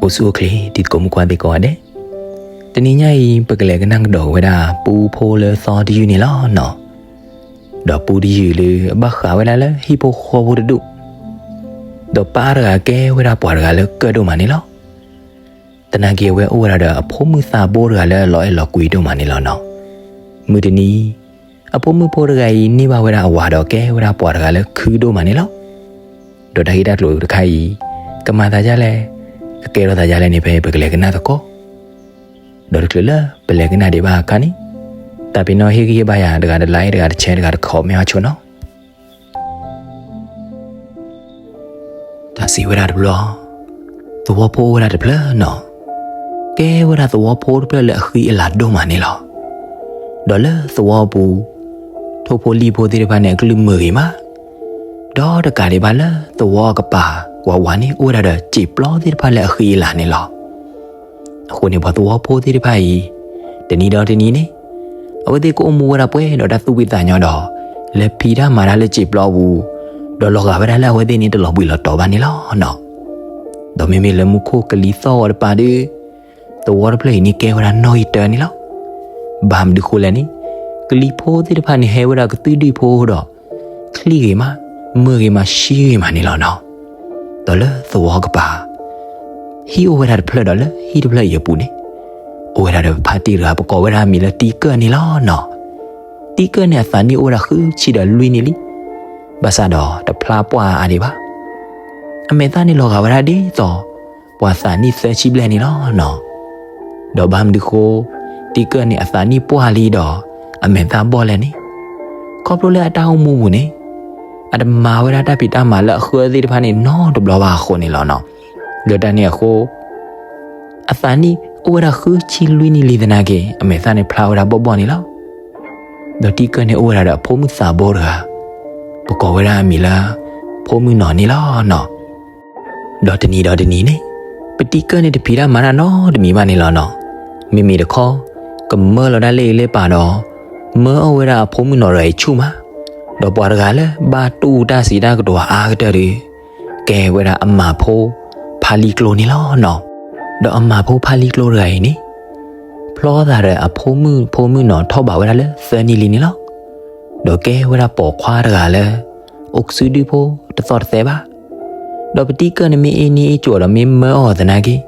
အိၣ်ဆူၣ်အိၣ်ချ့ တံၤသကိးမုၣ်ခွါသ့ၣ်ကိးဂၤဒဲး, တနံၤညါအံၤ ပကလဲၤကနၣ်ကဒီးဝဲဒၣ် ပူဖိလၢသီတယုၢ်န့ၣ်လီၤနီၤ. ဒီးပူတယုၢ်လၢအဘၣ်ဃးဝဲဒၣ်လၢဟံၣ်ဖိဃီဖိတဒူၣ်, ဒီးပၢ်တဂၤကဲဝဲဒၣ်ပှၤတဂၤလၢကၢၣ်ဒိၣ်မးန့ၣ်လီၤ. သနာ်က့အဝဲအိၣ်ဝဲဒၣ်ဒီးအဖိမုၣ်သးဘိတဂၤလၢ လီၤအဲၣ်လီၤကွံဒိၣ်မးန့ၣ်လီၤနီၤ. မုၢ်တနံၤ အဖိမုၣ်ဖိတဂၤအံၤ န့ၢ်ဘၣ်ဝဲဒၣ်အဝၤဒီး ကဲဝဲဒၣ်ပှၤတဂၤလၢခုဒိၣ်မးန့ၣ်လီၤ. ဒီးတၢ်ဂ့ၢ်တၢ်ကျိၤတခါအံၤ ကမၤသးဒ်လဲၣ်, ကကဲထီၣ်သးဒ်လဲၣ်န့ၣ် ဖဲပကလဲၤကနၣ်သကိး. ဒီးတချုးလၢပလဲၤကနၣ်ဒံးဘၣ်အခါန့ၣ်, တၢ်ပ့ၤနီၣ်ဟ့ၣ်ဂံၢ်ဟ့ၣ်ဘါယၤ တဂၤတlike တဂၤတshare တဂၤတcommentအါဆိနီၤ. တၢ်စံးဝဲဒၣ်တဘျီ, သဝီဖိအိၣ်ဝဲဒၣ်တဖျၢၣ်နီၤ, ကဲဝဲဒၣ်သဝီဖိတဖျၢၣ်လၢအဃံအလၤဒိၣ်မးန့ၣ်လီၤ. ဒီးလၢသဝီပူၤ, ထိၣ်ဖိလံၣ်ဖိသ့ၣ်တဖၣ်န့ၣ် အကလုၢ်မုာ်ဂ့ၤမး, ဒီးတကးဒံးဘၣ်လၢသဝီအကပၤဝးဝးန့ၣ် အိၣ်ဝဲဒၣ်ဒီးစံာ်ပျီသ့ၣ်တဖၣ်လၢအဃံအလၤန့ၣ်လီၤ. အဃိန့ၣ် ပှၤသဝီဖိသ့ၣ်တဖၣ်အံၤ တနံၤဒီးတနံၤန့ၣ် အဝဲသ့ၣ်ကအိၣ်မူဝဲဒၣ်ပှဲၤဒီးတၢ်သူၣ်ဖှံသးညီဒီး လဲၤဖံးတၢ်မၤတၢ်လၢစံာ်ပျီပူၤ, ဒီးလီၤဂာ်ဝဲဒၣ်လၢအဝဲသ့ၣ်န့ၣ် တလီၤဘှံးလီၤတီၤဘၣ်န့ၣ်လီၤနီၤ. ဒီးမ့မ့ၢ်လၢမူခိၣ်ကလံၤသီၣ်ဂီၤတပၤဒီး သဝီတဖျၢၣ်အံၤန့ၣ် ကဲဝဲဒၣ်နီၣ်ဂံၢ်တၢန့ၣ်လီၤ. ဘၣ်မနုၤဃိလဲၣ်န့ၣ်, ကလံၤဖိသ့ၣ်တဖၣ်န့ၣ် ဟဲဝဲဒၣ်ကသုဒုၣ်ဖိဒီး ချံၣ်ဂ့ၤမး, မုာ်ဂ့ၤမး, ဆှံဂ့ၤမးန့ၣ်လီၤနီၤ. ဒီးလၢသဝီကပၤ ဟံၣ်အိၣ်ဝဲဒၣ်တဖျၢၣ်ဒီး လၢဟံၣ်တဖျၢၣ်အံၤအပူၤန့ၣ် အိၣ်ဝဲဒၣ်ဒီးဖါတံၢ်တဂၤ ပကိးဝဲဒၣ်အမံၤလၢတံကၢၢ်န့ၣ်လီၤနီၤ. တံကၢၢ်န့ၣ်အသးနံၣ်အိၣ်ဝဲဒၣ်ဃုဆံဒီးလွံၢ်နံၣ်လံ. ဘၣ်ဆၣ်ဒီးတဖျါပှၢ်အါဒံးဘၣ်. အမဲာ်သၣ်န့ၣ်လီၤဂာ်ဝဲဒၣ်ဒ်သိး ပှၤသးနံၣ်သၢဆံဘျဲၣ်န့ၣ်လီၤနီၤ. ဒီးဘၣ်မနုၤဃိ တံကၢၢ်န့ၣ်အသးနံၣ်ပှၢ်လံဒီး အမဲာ်သၣ်ဘီၣ်လဲၣ်န့ၣ်, ခီဖျိလၢအတၢ်အိၣ်မူပူၤန့ၣ် အတမၤဝဲဒၣ်တၢ်ဖံးတၢ်မၤလၢအဃၢသ့ၣ်တဖၣ်န့ၣ်နီတဘျီဘၣ်အဃိန့ၣ်လီၤနီၤ. လၢတၢ်န့ၣ်အဃိ အသးနံၣ်အိၣ်ဝဲဒၣ်ဃုဆံလွံၢ်နံၣ်လံသနာ်က့ အမဲာ်သၣ်န့ၣ်ဖျါဝဲဒၣ်ဘီၣ်ဘီၣ်န့ၣ်လီၤ. ဒီးတံကၢၢ်န့ၣ်အိၣ်ဝဲဒၣ်ဒီးအဖိမုၣ်သးဘိတဂၤ, ပကိးဝဲဒၣ်အမံၤလၢ ဖိမုၣ်နီၢ်န့ၣ်လီၤနီၤ. ဒီးတနံၤဒီးတနံၤန့ၣ် ပတံကၢၢ်န့ၣ်တဖံးတၢ်မၤတၢ်နီတမံၤဘၣ်န့ၣ်လီၤနီၤ. မ့မ့ၢ်တခီ ကမၢလီၤဒၣ်လၢအံၤလၢပၢ်ဒီး မၢအီၣ်ဝဲဒၣ်အဖိမုၣ်နီၢ်တဂၤအံၤဆူၣ်မး, ဒီးပှၤတဂၤလၢဘၣ်တူၢ်တၢ်စံးတၢ်ကတိၤအါကတၢၢ်ဒီး ကဲဝဲဒၣ်အမၤဖိ ဖါလံကျိန့ၣ်လီၤနီၤ. ဒီးအမၤဖိဖါလံကျိတဂၤအံၤန့ၣ် ဖျီသးဒီးအဖိမုၣ်ဖိမုၣ်နီၢ်ထီၣ်ဘးဝဲဒၣ်လၢသၢနံၣ်လံန့ၣ်လီၤ. ဒီးကဲဝဲဒၣ်ပိာ်ခွါတဂၤလၢ အိၣ်ကစုဒုဖိတသီၣ်တသဲဘၣ်. ဒီးပတံကၢၢ်န့ၣ်မ့ၢ်အ့ၣ်န့ၢ်အ့ၣ်ကိၤဒီးမ့ၢ်မၢအီၣ်သနာ်က့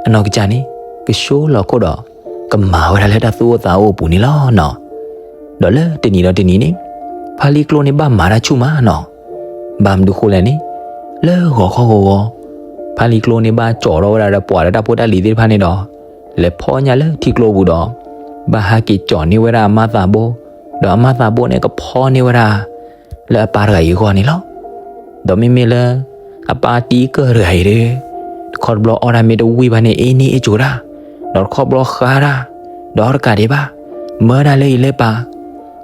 အနီၢ်ကစၢ်န့ၣ် ကဆှီလီၤခိၣ်ဒီး ကမၤဝဲဒၣ်လၢတၢ်သူၣ်အိၣ်သးအိၣ်အပူၤန့ၣ်လီၤနီၤ. ဒီးလၢတနံၤဒီးတနံၤန့ၣ် ဖါလံကျိန့ၣ်ဘၣ်မၤတၢ်ဆူၣ်မးနီၤ. ဘၣ်မနုၤဃိလဲၣ်န့ၣ် လၢဂီၤခီဂီၤဂီၤ ဖါလံကျိန့ၣ်ဘၣ်ကၠီၤထီၣ်ဝဲဒၣ်ဒီးပှၤဒီးတၢ်ဖိတၢ်လံၤသ့ၣ်တဖၣ်န့ၣ်ဒီး လဲၤဖီညၣ်လၢထံကျိပူၤဒီး ဘၣ်ဟဲက့ၤကၠီၤန့ၢ်ဝဲဒၣ်အမါသးဘိ, ဒီးအမါသးဘိန့ၣ်ကဖီန့ၢ်ဝဲဒၣ် လၢအပၢ်တဂၤအံၤအဂီၢ်န့ၣ်လီၤ. ဒီးမ့မ့ၢ်လၢ အပၢ်တံကၢၢ်တဂၤအံၤဒီး တခီတဘျီအီၣ်တၢ်မ့ၢ်တဝံၣ်ဘၣ်န့ၣ် အ့ၣ်န့ၢ်အ့ၣ်ကိၤတၢ်, ဒီးတခီတဘျီဃါတၢ်, ဒီးတကးဒံးဘၣ် မၢဒၣ်လၢအံၤလၢပၢ်.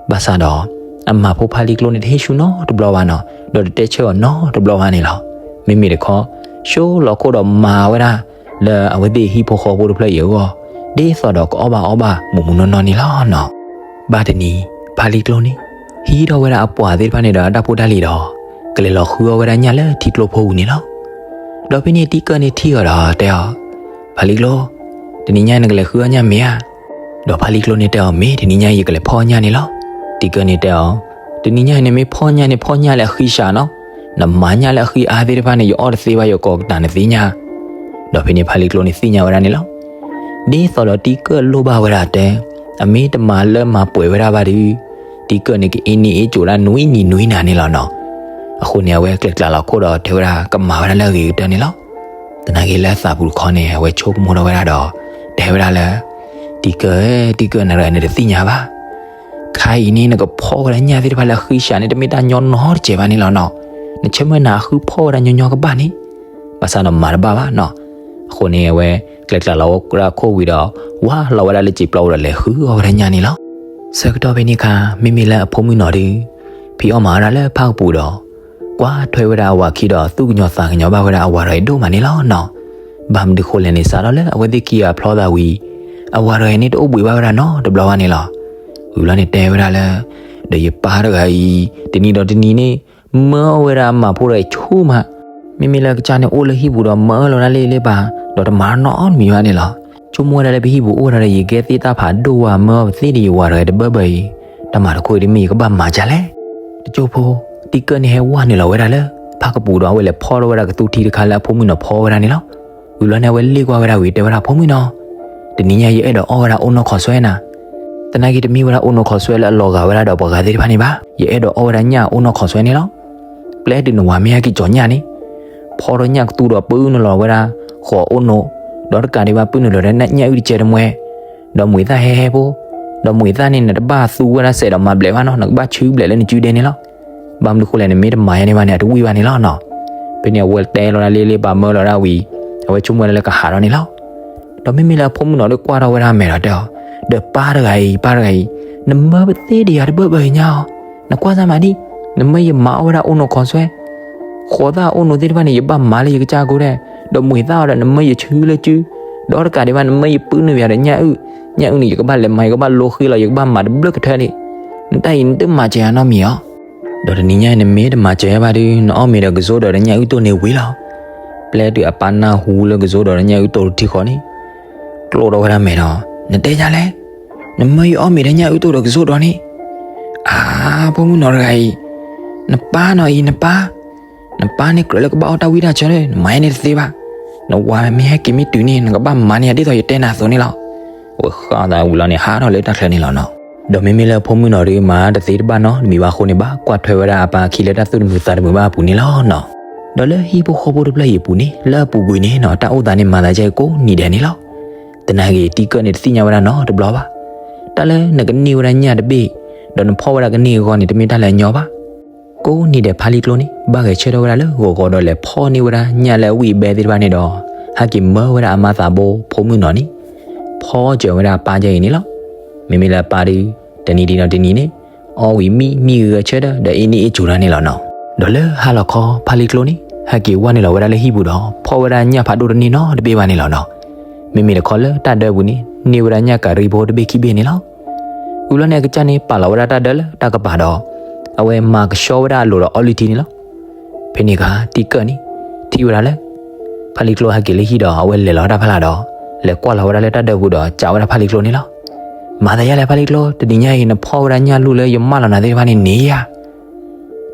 ဘၣ်ဆၣ်ဒီး အမၤဖိဖါလံကျိန့ၣ်တဟ့ၣ်ဆူၣ်နီတဘျီဘၣ်နီၤ, ဒီးတတဲဆၢအီၤနီတဘျီဘၣ်န့ၣ်လီၤ. မ့မ့ၢ်တခီ ဆှီလီၤခိၣ်ဒီးမၤဝဲဒၣ် လၢအဝဲသ့ၣ်ဟံၣ်ဖိဃီဖိတဖျၢၣ်အံၤအဂီၢ် ဒ်သိးဒီးကအီၣ်ဘၣ်အီဘၣ်မူးမူးနီၢ်နီၢ်န့ၣ်လီၤနီၤ. ဘၣ်တနံၤ ဖါလံကျိန့ၣ် ဟံးထီၣ်ဝဲဒၣ်အပှၤသ့ၣ်တဖၣ်န့ၣ်ဒီးအတၢ်ဖိတၢ်လံၤဒီး ကလဲၤလီၤဃုအီၣ်ဝဲဒၣ်ညၣ်လၢထံကျိဖိပူၤန့ၣ်လီၤ. ဒီးဖဲန့ၣ်တံကၢၢ်န့ၣ်ထံၣ်အီၤဒီးတဲအီၤ, ဖါလံကျိ, တနံၤညါအံၤနကလဲၤဃုအီၣ်ညၣ်မ့ၢ်ဧါ. ဒီးဖါလံကျိန့ၣ်တဲအီၤမ့ၢ်တနံၤညါအံၤယကလဲၤဖီညၣ်န့ၣ်လီၤ. တံကၢၢ်န့ၣ်တဲအီၤ, တနံၤညါအံၤနမ့ၢ်ဖီညၣ်န့ၣ် ဖီညၣ်လၢအဃံဆးနီၤ, နမၤညၣ်လၢအဃံအါသ့ၣ်တဖၣ်န့ၣ် ယအီၣ်တသ့ဘၣ် ယကိးကတၢၢ်နသ့ၣ်ညါ. ဒီးဖဲန့ၣ်ဖါလံကျိန့ၣ်သ့ၣ်ညါဝဲဒၣ်န့ၣ်လီၤ. ဒ်သိးဒီးတံကၢၢ်လိၣ်ဘၣ်ဝဲဒၣ်တဲ, အမ့ၢ်တမၤလၢမၤပှဲၤဝဲဒၣ်ဘၣ်ဒီး တံကၢၢ်န့ၣ်ကအ့ၣ်န့ၢ်အ့ၣ်ကိၤဒၣ်နွံနံၤနွံနၤန့ၣ်လီၤနီၤ. အဃိန့ၣ် အဝဲကျဲးကျးလီၤခိၣ်ဒီးတဲဝဲဒၣ်ကမၤဝဲဒၣ်လၢအဂ့ၤကတၢၢ်န့ၣ်လီၤ. သနာ်က့လၢအသးပူၤတခီန့ၣ် အဝဲဆိကမိၣ်ထီၣ်ဝဲဒၣ်ဒီး တဲဝဲဒၣ်လၢ တံကၢၢ်ဧၢ, တံကၢၢ် နတသ့ၣ်ညါဘၣ်. ခါအံၤန့ၣ် နကဖီဝဲဒၣ်ညၣ်သ့ၣ်တဖၣ်လၢအဃံဆးန့ၣ် တမ့ၢ်တၢ်ညီနီတစဲးဘၣ်န့ၣ်လီၤနီၤ. နဆၢမုၢ်နၤအဃုဖီဝဲဒၣ်ညီညီကဘၣ်န့ၣ် ဘၣ်ဆၣ်ဒီးမၤတဘၣ်ဘၣ်နီၤ. အဃိန့ၣ် အဝဲကျဲးကျးလီၤဝဲဒၣ်ခိၣ်ဝံၤဒီး ဝါလီၤဝဲဒၣ်လၢစံာ်ပျီပူၤဒီးလဲၤဃုအီၣ်ဝဲဒၣ်ညၣ်န့ၣ်လီၤ. ဆၢကတီၢ်ဖဲန့ၣ်အခါ မ့မ့ၢ်လၢအဖိမုၣ်နီၢ်ဒီး ဖံးအီၣ်မၤအီၣ်ဒၣ်လၢဖၣ်ကပူၤဒီး ကွၢ်ထွဲဝဲဒၣ်အဝၤခံဒီး သူၣ်ကညီၤသးကညီၤဘၣ်ဝဲဒၣ်အဝၤတဂၤအံၤဒိၣ်မးန့ၣ်လီၤနီၤ. ဘၣ်မနုၤဃိလဲၣ်န့ၣ် စးထီၣ်လၢအဝဲသ့ၣ်ခံဂၤဖျီသးဝံၤ အဝၤတဂၤအံၤန့ၣ် တအိၣ်ဘှံးဘၣ်ဝဲဒၣ်နီတဘျီဘၣ်န့ၣ်လီၤ. ဝံၤဘျီန့ၣ်တဲဝဲဒၣ်လၢ ဒီးယပၢ်တဂၤအံၤ တနံၤဒီးတနံၤန့ၣ် မၢအီၣ်ဝဲဒၣ်အမၤဖိတဂၤအံၤဆူၣ်မး, မ့မ့ၢ်လၢကစၢ်န့ၣ်အိၣ်လၢဟံၣ်ပူၤဒီး မၢအီၣ်လီၤဒၣ်လၢအံၤလၢပၢ် ဒီးတမၤနီတမံၤဘၣ်န့ၣ်လီၤ. ဆိကမိၣ်ဝဲဒၣ်လၢပဟံၣ်ပူၤအိၣ်ဝဲဒၣ်ဒီး ယကဲသ့ၣ်တၢ်ဖးဒိၣ်ဝဲ မၢအီၤပသ့ၣ်ဒီးယဝၤတဂၤတဘၢၣ်ဘၢၣ်အံၤ, တၢ်မၤတခိၣ်အံၤတမ့ၢ်ယကဘၣ်မၤဒ်လဲၣ်. တကၠိဖိ, တံၢ်ကၢၣ်န့ၣ်ဟဲဝဲနုာ်လီၤဝဲဒၣ်လၢ ဖၣ်ကပူၤဒီး အဝဲလဲၤဖီၣ်ထီၣ်ဝဲဒၣ်ကသူထံတခါလၢအဖိမုၣ်နီၤဖီဝဲဒၣ်န့ၣ်လီၤ. ဝံၤဘျီန့ၣ် အဝဲလ့ၣ်ကွၢ်ဝဲဒၣ်ဝံၤ တဲဝဲဒၣ် ဖိမုၣ်နီၤ, တနံၤညါယအဲၣ်ဒိးအီၣ်ဝဲဒၣ်အိၣ်နီၢ်ခီးဆွဲနၤ. သနာ်က့တမ့ၢ်ဝဲဒၣ်အိၣ်နီၢ်ခီးဆွဲလၢအလီၤဂာ်ဝဲဒၣ်ဒီးပှၤဂၤသ့ၣ်တဖၣ်န့ၣ်ဘၣ်. ယအဲၣ်ဒိးအီၣ်ဝဲဒၣ်ညၣ်အိၣ်နီၢ်ခီးဆွဲန့ၣ်လီၤ. ပျဲတုၤနဝၤမ့ၢ်ဟဲက့ၤကၠီၤညၣ်န့ၣ်, ဖီထီၣ်ညၣ်ကသူဒီးပုၢ်နုာ်လီၤဝဲဒၣ် ဃိးအိၣ်နိး, ဒီးတကးဒံးဘၣ်ပုၢ်နုာ်လီၤဝဲဒၣ်ညၣ်အုၣ်တကဲတမှဲ, ဒီးမှံၤသၣ်ဟဲဟဲဖိ, ဒီးမှံၤသၣ်န့ၣ် နတဘၣ်သူဝဲဒၣ်စဲးဒီးမၤဘျဲးဘၣ်နီၤ, နကဘၣ်ဆူဘျဲးလၢနစုဒဲန့ၣ်လီၤ. ဘၣ်မနုၤဃိလဲၣ် နမ့ၢ်တမၤယၤန့ၣ်ဘၣ်န့ၣ် အတဝံၣ်ဘၣ်န့ၣ်လီၤနီၤ. ဖဲန့ၣ်အဝဲတဲလီၤဒၣ်လ့လ့ပာ်မၢလီၤဒၣ်ဝံၤ, အဝဲဆိကမိၣ်ဝဲဒၣ်လၢကဟးထီၣ်န့ၣ်လီၤ. ဒီးမ့မ့ၢ်လၢအဖိမုၣ်နီၤဒီးကွၢ်ထီၣ်ဝဲဒၣ်အမဲာ်ဒီးတဲအီၤ, ဒီးပၢ်တဂၤအံၤ ပၢ်တဂၤအံၤ, နမၢပသ့ၣ်ဒီးယၤတဘၢၣ်ဘၢၣ်ညါအီၤ, နကွၢ်စၢ်မးဒံး, နမၢယမၤအီၣ်ဝဲဒၣ်အိၣ်နီၢ်ခီးဆွဲ, ဃိးသၣ်အိၣ်နိးသ့ၣ်တဖၣ်န့ၣ် ယဘၣ်မၤလၢယကစၢ်ကိးဒဲး, ဒီးမှံၤသၣ်အီၤဒီးနမၢယဆူလၢစု, ဒီးတကးဒံးဘၣ် နမၢယပုၢ်နုာ်ယၤဒီးညၣ်အုၣ်, ညၣ်အုၣ်န့ၣ် ယကဘၣ်လဲၤမၤ ယကဘၣ်လိဃ့လီၤ ယကဘၣ်မၤတဘျၢၣ်ကထၢန့ၣ်, နတၢ်အံၤနတမၤစၢၤယၤနီတမံၤအီၤ. ဒီးတနံၤညါအံၤ နမ့ၢ်တမၤစၢၤယၤဘၣ်ဒီး နအီၣ်မ့ၤဒီးကစိဒီးညၣ်အုၣ်တိၢ်န့ၣ်ဝံၤလီၤ. ပျဲတုၤအပၢ်နၢ်ဟူလၢကစိဒီးညၣ်အုၣ်တိၢ်တထံဃီန့ၣ်, ကျိၣ်ထီၣ်ဝဲဒၣ်မဲာ်ဒီး, နတဲယၤလဲၣ်, နမၢယအီၣ်မ့ၤဒီးညၣ်အုၣ်တိၢ်ဒီးကစိဒီးန့ၣ်, အါ, ဖိမုၣ်နီၤတဂၤအံၤ, နပၢ်နီၤအံၤ နပၢ်, နပၢ်န့ၣ်ကြၢးလၢကဘၣ်အီၣ်တၢ်ဝံၣ်တၢ်ဆၢလၢ နမၤယၤန့ၣ်တသ့ဘၣ်. နဝၤမ့ၢ်ဟဲက့ၤမ့ၢ်တုၤန့ၣ် နကဘၣ်မၤန့ၢ်ယၤဒ်သိးယတဲနၤအသိးန့ၣ်လီၤ. အဝဲဃၣ်သးဝံၤလီၤန့ၣ် ဟးထီၣ်လၢတၢ်ချၢန့ၣ်လီၤနီၤ. ဒီးမ့မ့ၢ်လၢဖိမုၣ်နီၤဒီး မၤတသ့တဘၣ်နီတမံၤဘၣ်အဃိန့ၣ် ဘၣ်ကွၢ်ထွဲဝဲဒၣ်အပၢ်အခံ လၢတၢ်သူၣ်တမုာ်သးတမုာ်ဘၣ်အပူၤန့ၣ်လီၤနီၤ. ဒီးလၢဟံၣ်ဖိဃီဖိတဖျၢၣ်အံၤအပူၤန့ၣ် လၢအပူၤကွံာ်န့ၣ်နီၤ တၢ်အိၣ်သးန့ၣ် မၤသးဒ်အံၤကိးနံၤဒဲးန့ၣ်လီၤ. သနာ်က့ တံၢ်ကၢၣ်န့ၣ် တသ့ၣ်ညါဝဲဒၣ်နီတဘျီဘၣ်. တၢ်လၢနကန့ၢ်ဝဲဒၣ်ညၣ်တဘ့ၣ်, ဒီးနဖီၣ်ဝဲဒၣ်ကန့ၢ်အဂီၢ်န့ၣ် တမ့ၢ်တၢ်လၢအညီဘၣ်. ကိးနံၤဒဲး ဖါလံကျိန့ၣ် ဘၣ်ဂဲၤဆၢထၢၣ်ဝဲဒၣ်လၢဂီၤဂီၤဒီး လဲၤဖီၣ်န့ၢ်ဝဲဒၣ်ညၣ်လၢအဝံၣ်အဘဲသ့ၣ်တဖၣ်န့ၣ်ဒီး ဟဲက့ၤမၢဝဲဒၣ်အမါသးဘိဖိမုၣ်နီၤန့ၣ် ဖီၣ်စၢၤဝဲဒၣ်အပၢ်ဒ်အံၤန့ၣ်လီၤ. မ့မ့ၢ်လၢအပၢ်ဒီး တနံၤဒ်နီၤတနံၤန့ၣ် အီၣ်ဝံၤမံမံဂဲၤဆၢထၢၣ် ဒီးအ့န့ၢ်အ့ကၠိၤတၢ်န့ၣ်လီၤနီၤ. ဒီးလၢဟါလီၤခီ ဖါလံကျိန့ၣ် ဟဲက့ၤဝဲနုာ်လီၤဝဲဒၣ်လၢဟံၣ်ပူၤဒီး ဖီၣ်ဝဲဒၣ်ညၣ်ဖးဒိၣ်တန့ၢ်နီတဘ့ၣ်ဘၣ်န့ၣ်လီၤနီၤ. မ့မ့ၢ်တခီလၢတၢ်ဒၢပူၤန့ၣ် န့ၢ်ဝဲဒၣ်ညၣ်ကၤရံဖိတဘ့ၣ်ခံဘ့ၣ်န့ၣ်လီၤ. ဝံၤဘျီန့ၣ် အကစၢ်န့ၣ် ပာ်လီၤဝဲဒၣ်တၢ်ဒၢလၢတၢ်ကပၤဒီး အဝဲမၤကဆှီဝဲဒၣ်အလိၤဒီးအီလုၢ်ထံန့ၣ်လီၤ. ဖဲန့ၣ်အခါ တံၢ်ကၢၣ်န့ၣ် ထံၣ်ဝဲဒၣ်လၢ ဖါလံကျိဟဲက့ၤလၢဟံၣ်ဒီး အဝဲလဲၤလီၤဝဲဒၣ်တၢ်ဖးလၢ်ဒီး လဲၤကွၢ်လီၤဝဲဒၣ်လၢတၢ်ဒၢပူၤဒီး စံးဝဲဒၣ်ဖါလံကျိန့ၣ်လီၤ. မၤသးဒ်လဲၣ်ဖါလံကျိ, တနံၤညါအံၤ နဖီၣ်ဝဲဒၣ်ညၣ်လူၢ်လၢယမၢလီၤနၤသ့ၣ်တဖၣ်န့ၣ်န့ၣ်ဧါ.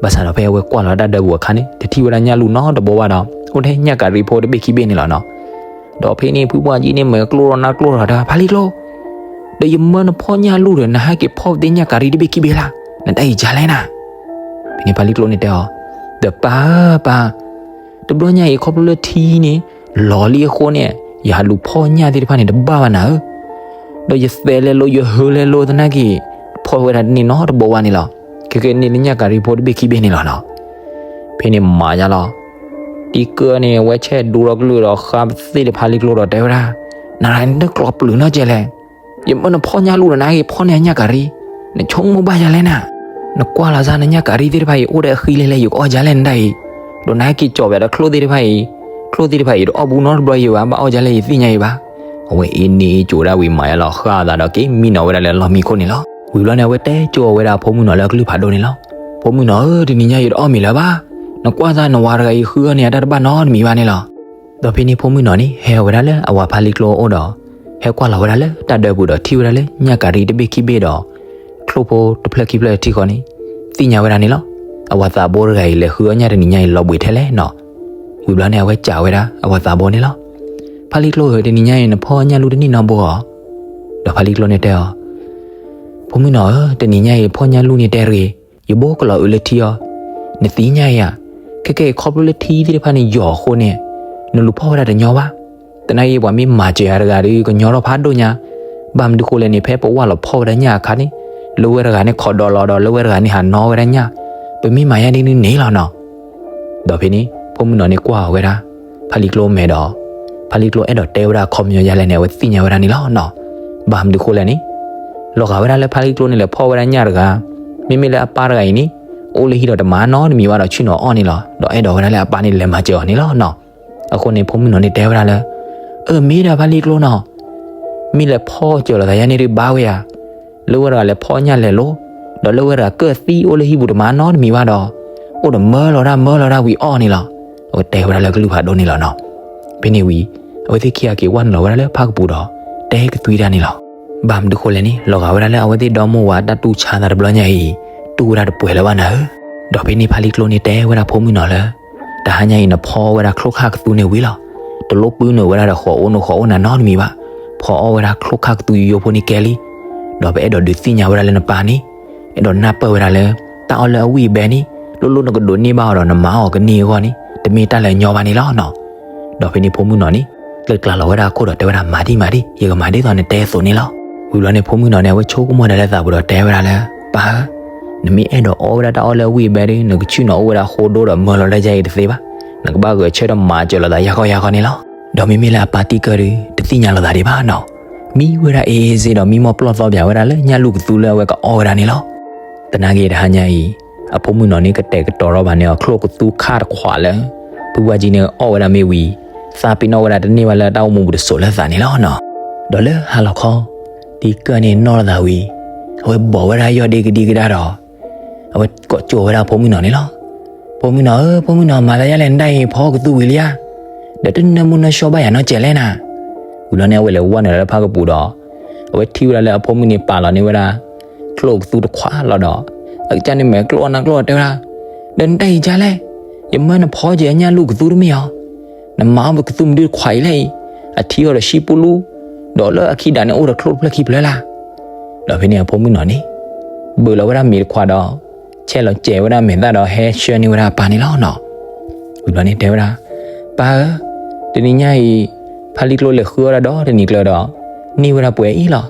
ဘၣ်ဆၣ်ဒီးဖဲအဝဲကွၢ်လီၤတၢ်ဒၢပူၤအခါန့ၣ် တထံၣ်ဝဲဒၣ်ညၣ်လူၢ်နီတဘိဘၣ်ဒီး အိၣ်ထဲညၣ်ကၤရံဖိတဘ့ၣ်ခံဘ့ၣ်န့ၣ်လီၤနီၤ. ဒီးဖဲန့ၣ် ဖုပှၢ်ကၠံန့ၣ် မၤကျိၣ်ထီၣ်နၢ်ကျိၣ်ထီၣ်ဒီး ဖါလံကျိ, ဒီးယမၢနဖီၣ်ညၣ်လူၢ်ဒီး နဟဲက့ၤဖီၣ်ပသ့ၣ်ညၣ်ကၤရံတဘ့ၣ်ခံဘ့ၣ်လၢ်, နတၢ်အံၤဒ်လဲၣ်နၤ. ဖဲန့ၣ်ဖါလံကျိန့ၣ်တဲအီၤ, ဒီးပၢ်ဧၢပၢ်, တဘျီညါအံၤခီဖျိလၢထံန့ၣ် လီၤလံအဃိန့ၣ် ယဟးလူၤဖီၣ်ညၣ်သ့ၣ်တဖၣ်န့ၣ်တဘၣ်ဘၣ်နၤဧၢ. ဒီးယသဲးလဲလိာ် ယဟုလဲလိာ်သနာ်က့ ဖီၣ်ဝဲဒၣ်တန့ၢ်နီတဘိဘၣ်န့ၣ်လီၤ. ခဲကနံၣ်လၢညၣ်ကၤရံဖိတဘ့ၣ်ခံဘ့ၣ်န့ၣ်လီၤနီၤ. ဖဲန့ၣ်မၤယါလီၤ. တံၢ်ကၢၣ်န့ၣ် အဝဲဆဲးဒိဒီးကလုၢ်ဒီးဃါပသ့ၣ်ဒီးဖါလံကျိဒီးတဲဝဲဒၣ်, နၤနတကျိးပျုၤနီတကဲလဲၣ်. ယမၢနဖီၣ်ညၣ်လူၢ်ဒီး နဟဲက့ၤဖီၣ်န့ၢ်ညၣ်ကၤရံ, နဆိကမိၣ်ဘၣ်ယၤလဲၣ်နၤ. နကွၢ်လီၤစၢ် နညၣ်ကၤရံသ့ၣ်တဖၣ်အံၤ အိၣ်ဒီးအဃံလဲၣ်လဲၣ် ယကအီၣ်ယၤလဲၣ်နတၢ်အံၤ, ဒီးနဟဲက့ၤကၠီၤပၠးဒီးချိၣ်သ့ၣ်တဖၣ်အံၤ, ချိၣ်သ့ၣ်တဖၣ်အံၤ တအီၣ်ဘူးနီတဘျီယၤဘၣ်, ဘၣ်အီၣ်ယၤလဲၣ်ယသ့ၣ်ညါအံၤဘၣ်. အဝဲအ့န့ၢ်အ့ကၠိၤဒၣ်ဝံၤမၤယါလီၤဃၣ်အသးဒီးက့ၤမံနီၤဝဲဒၣ်လၢအလီၢ်မံခိၣ်န့ၣ်လီၤ. ဝံၤဘျီန့ၣ် အဝဲတဲကၠိၤဝဲဒၣ်အဖိမုၣ်နီၤလၢအကလုၢ်ဖးဒိၣ်န့ၣ်လီၤ. ဖိမုၣ်နီၤဧၢ, တနံၤညါယတအီၣ်မ့ၤလၢၤဘၣ်. နကွၢ်စၢ် နဝၤတဂၤအံၤဃုအီၣ်န့ၢ်အတၢ်တဘၣ်နီတမံၤဘၣ်န့ၣ်လီၤ. ဒီးဖဲန့ၣ်ဖိမုၣ်နီၤန့ၣ် ဟဲဝဲဒၣ်လၢအဝၤဖါလံကျိအအိၣ်ဒီး ဟဲကွၢ်လီၤဝဲဒၣ်လၢတၢ်ဒၢပူၤဒီး ထံၣ်ဝဲဒၣ်လၢညၣ်ကၤရံတဘ့ၣ်ခံဘ့ၣ်ဒီး ချိၣ်ဖိတဖျၢၣ်ခံဖျၢၣ်တထံဃီန့ၣ် သ့ၣ်ညါဝဲဒၣ်န့ၣ်လီၤ. အဝၤသးဘိတဂၤအံၤ လဲၤဃုအီၣ်ညၣ်တနံၤညါအံၤ လီၤဘှံးထဲလဲၣ်နီၤ. ဝံၤဘျီန့ၣ် အဝဲစံးဝဲဒၣ်အဝၤသးဘိန့ၣ်လီၤ. ဖါလံကျိဧၢ, တနံၤညါအံၤ နဖီၣ်ညၣ်လူၢ်တန့ၢ်နီတဘိဧါ. ဒီးဖါလံကျိန့ၣ်တဲအီၤ, ဖိမုၣ်နီၤဧၢ, တနံၤညါအံၤ ဖီၣ်ညၣ်လူၢ်န့ၣ်တဲတဂ့ၤ, ယဘိကလီၤအုးလၢထံအီၤ, နသ့ၣ်ညါဧါ. ခဲကနံၣ်အံၤ ခီဖျိလၢထံသ့ၣ်တဖၣ်န့ၣ်ယိာ်အဃိန့ၣ် နလူၤဖီၣ်ဝဲဒၣ်တညီဘၣ်. သနာ်က့ ပှၤမ့ၢ်မၤစၢၤယၤတဂၤဒီး ကညီထီၣ်ဖးဒိၣ်ညါ. ဘၣ်မနုၤဃိလဲၣ်န့ၣ် ဖဲပဝၢ်လီၤဖီၣ်ဝဲဒၣ်ညၣ်အခါန့ၣ် လၢဝဲတဂၤန့ၣ်ခိးဒီးလီၤဒီး လၢဝဲတဂၤန့ၣ်ဟးနီၣ်ဝဲဒၣ်ညၣ်. ပမ့ၢ်မၤယါဒ်န့ၣ်န့ၣ်လီၤနီၤ. ဒီးဖဲန့ၣ် ဖိမုၣ်နီၤန့ၣ်ကွၢ်ဝဲဒၣ် ဖါလံကျိမဲာ်ဒီး ဖါလံကျိအဲၣ်ဒိးတဲဝဲဒၣ်အခီပညီယါလဲၣ်န့ၣ် အဝဲသ့ၣ်ညါဝဲဒၣ်န့ၣ်လီၤနီၤ. ဘၣ်မနုၤဃိလဲၣ်န့ၣ် လီၤဂာ်ဝဲဒၣ်လၢဖါလံကျိန့ၣ် လဲၤဖီၣ်ဝဲဒၣ်ညၣ်တဂၤ, မ့မ့ၢ်လၢအပၢ်တဂၤအံၤန့ၣ် အိၣ်လၢဟံၣ်ဒီးတမၤနီတမံၤဘၣ်ဒီး ဆ့ၣ်နီၤအီၣ်န့ၣ်လီၤ. ဒီးအဲၣ်ဒိးဝဲဒၣ်လၢအပၢ်န့ၣ် လဲၤမၤစၢၤအီၤန့ၣ်လီၤနီၤ. အဃိန့ၣ် ဖိမုၣ်နီၤန့ၣ်တဲဝဲဒၣ်လၢ အၢ မ့ၢ်ဒၣ်ဖါလံကျိနီၤ, မ့ၢ်လဲၤဖီၣ်စၢၤလိာ်သးယါန့ၣ်ဒုးဘၣ်ဝဲဧါ. လၢဝဲတဂၤလဲၤဖီၣ်ညၣ်လဲၤလိၤ, ဒီးလၢဝဲတဂၤကၢၣ်သံအိၣ်လၢဟံၣ်ပူၤတမၤနီတမံၤဘၣ်ဒီး အိၣ်ဒီးမၢလီၤတၢ်မၢလီၤတၢ်ဝံၤအီၣ်န့ၣ်လီၤ. အဝဲတဲဝဲဒၣ်လၢကလုၢ်ဖးဒိၣ်န့ၣ်လီၤနီၤ. ဖဲန့ၣ်ဝံၤ အဝဲသ့ၣ်ခံဂၤက့ၤဝဲနုာ်လီၤဝဲဒၣ်လၢဖၣ်ကပူၤဒီး တဲကသွံတၢ်န့ၣ်လီၤ. ဘၣ်မနုၤဃိလဲၣ်န့ၣ် လီၤဂာ်ဝဲဒၣ်လၢအဝဲသ့ၣ်ဒီမိၢ်ဝၤတၢ်တူၢ်ဆါသးတဘျီညါအံၤ တူၢ်ဝဲဒၣ်တပှဲၤလၢၤဘၣ်နၤဧၢ. ဒီးဖဲန့ၣ်ဖါလံကျိန့ၣ်တဲဝဲဒၣ်ဖိမုၣ်နီၤလၢ တဟါညါအံၤနဖီအီၣ်ဝဲဒၣ်ချိၣ်ခၣ်ကသူန့ၣ်ဝံၤလီၤ. တလိၣ်ပုၢ်နုာ်ဝဲဒၣ်ဒီးဃီးအိၣ်နုာ်ဃီးအိၣ်နၤနီတမံၤဘၣ်. ဖီအီၣ်ဝဲဒၣ်ချိၣ်ခၣ်ကသူယိယိဖိန့ၣ်ကဲလံ. ဒီးပအဲၣ်ဒိးဒုးသ့ၣ်ညါဝဲဒၣ်လၢနပၢ်န့ၣ် အဲၣ်ဒိးနၢ်ပၢၢ်ဝဲဒၣ်လၢ တၢ်အီၣ်လၢအဝံၣ်အဘဲန့ၣ် လိၣ်လိၣ်နကဒိးန့ၢ်ဘၣ်အီၤဒီးနမၤအီၤကန့ၢ်အဂီၢ်န့ၣ် တမ့ၢ်တၢ်လၢအညီဘၣ်န့ၣ်လီၤနီၤ. ဒီးဖဲန့ၣ်ဖိမုၣ်နီၤန့ၣ် ကျဲးကျါလီၤဝဲဒၣ်အခိၣ်ဒီးတဲဝဲဒၣ် မၤဒံၣ်မၤဒံၣ် ယကမၤဒ်သိးနတဲအသိးန့ၣ်လီၤ. ဝံၤဘျီန့ၣ်ဖိမုၣ်နီၤန့ၣ် အဝဲဆိကမိၣ်ဒၣ်လၢသးပူၤဒီးတဲဝဲဒၣ်လၢ ပၢ်ဧၢ, နမ့ၢ်အဲၣ်ဒိးအီၣ်ဝဲဒၣ်တၢ်အီၣ်လၢအဝံၣ်အဘဲဒီး နကဆ့ၣ်နီၤအိၣ်ဝဲဒၣ်ဃိဒိဒီးမၢလီၤလၢယဲအံၤတသ့ဘၣ်. နကဘၣ်ဂဲၤဆၢထၢၣ်မၤစၢၤလိာ်သးယၢ်ခီယၢ်ခီန့ၣ်လီၤ. ဒီးမ့မ့ၢ်လၢအပၢ်တံၢ်ကၢၢ်ဒီး တသ့ၣ်ညါလိာ်သးဒံးဘၣ်နီၤ. မံဝဲဒၣ်အ့ၣ်အ့ၣ်စ့ဒီး မံမီၢ်ပျီၢ်သီပၠးဝဲဒၣ်လၢညၣ်လူၢ်ကသူလၢအဝဲကအီၣ်ဝဲဒၣ်န့ၣ်လီၤ. သနာ်က့တဟါညါအံၤ အဖိမုၣ်နီၤန့ၣ် ကတဲာ်ကတီၤထီၣ်ဘၣ်န့ၢ်အီၤချိၣ်ကသူခၣ်တခွးလၢ ဖုဝါကၠံန့ၣ်အီၣ်ဝဲဒၣ်မ့ၢ်ဝံၤ သးပ့ၤနီၣ်ဝဲဒၣ်တန့ၢ်ဘၣ်လၢတၢ်အိၣ်မူပူၤတစိၤလၢသးန့ၣ်လီၤနီၤ. ဒီးလၢဟါလီၤခီ တံၢ်ကၢၢ်န့ၣ်နီၣ်လိာ်သးဝံၤ အဝဲဘီၣ်ဝဲဒၣ်ယီၢ်ဒ့ကဒံကဒါဒီး အဝဲကိးကၠိဝဲဒၣ်အဖိမုၣ်နီၤန့ၣ်လီၤ. ဖိမုၣ်နီၤဧၢ, ဖိမုၣ်နီၤ, မၤသးယါလဲၣ်, နဒၣ်အံၤဖီကသူဝံၤလံဧါ. ဒီးတနၢမူနၢဆှီဘၣ်ယၤနီတစဲးလဲၣ်နၤ. ဝံၤလီၤန့ၣ် အဝဲလဲၤဝဲနုာ်လၢဖၣ်ကပူၤဒီး အဝဲထံၣ်ဝဲဒၣ်လၢအဖိမုၣ်န့ၣ်ပာ်လီၤန့ၢ်ဝဲဒၣ် ချိၣ်ကသူတခွးလီၤဒီး အကစၢ်န့ၣ်မဲာ်ကျိၣ်အီၣ်နါကျိၣ်အီၣ်တဲဝဲဒၣ်, ဒီးနတၢ်အံၤကါလဲၣ်, ယမၢနဖီက့ၤအညၣ်လူၢ်ကသူတမ့ၢ်ဧါ. နမၤအီၣ်ပကသူမဒုတခွးအံၤလဲၣ်အံၤ, အထံအီၤဒီးဆံပူလူ, ဒီးလၢအခံဒၣ်န့ၣ်အိၣ်ဒီးချိၣ်တဖျၢၣ်ခံဖျၢၣ်လၢ်. ဒီးဖဲန့ၣ်အဖိမုၣ်နီၤန့ၣ် ဘၢလီၤဝဲဒၣ်မ့ၤတခွးဒီး ဆဲးလီၤစဲးဝဲဒၣ်မဲာ်သၣ်ဒီးဟဲဆှၢန့ၢ်ဝဲဒၣ်အပၢ်န့ၣ်လီၤနီၤ. ဝံၤဘျီန့ၣ်တဲဝဲဒၣ်, ပၢ်ဧၢ, တနံၤညါအံၤ ဖါလံကျိလဲၤဃုအီၣ်ဒၣ်ဒီတနံၤကျၢၤဒီး န့ၢ်ဝဲဒၣ်ပှဲၤအံၤလီၤ.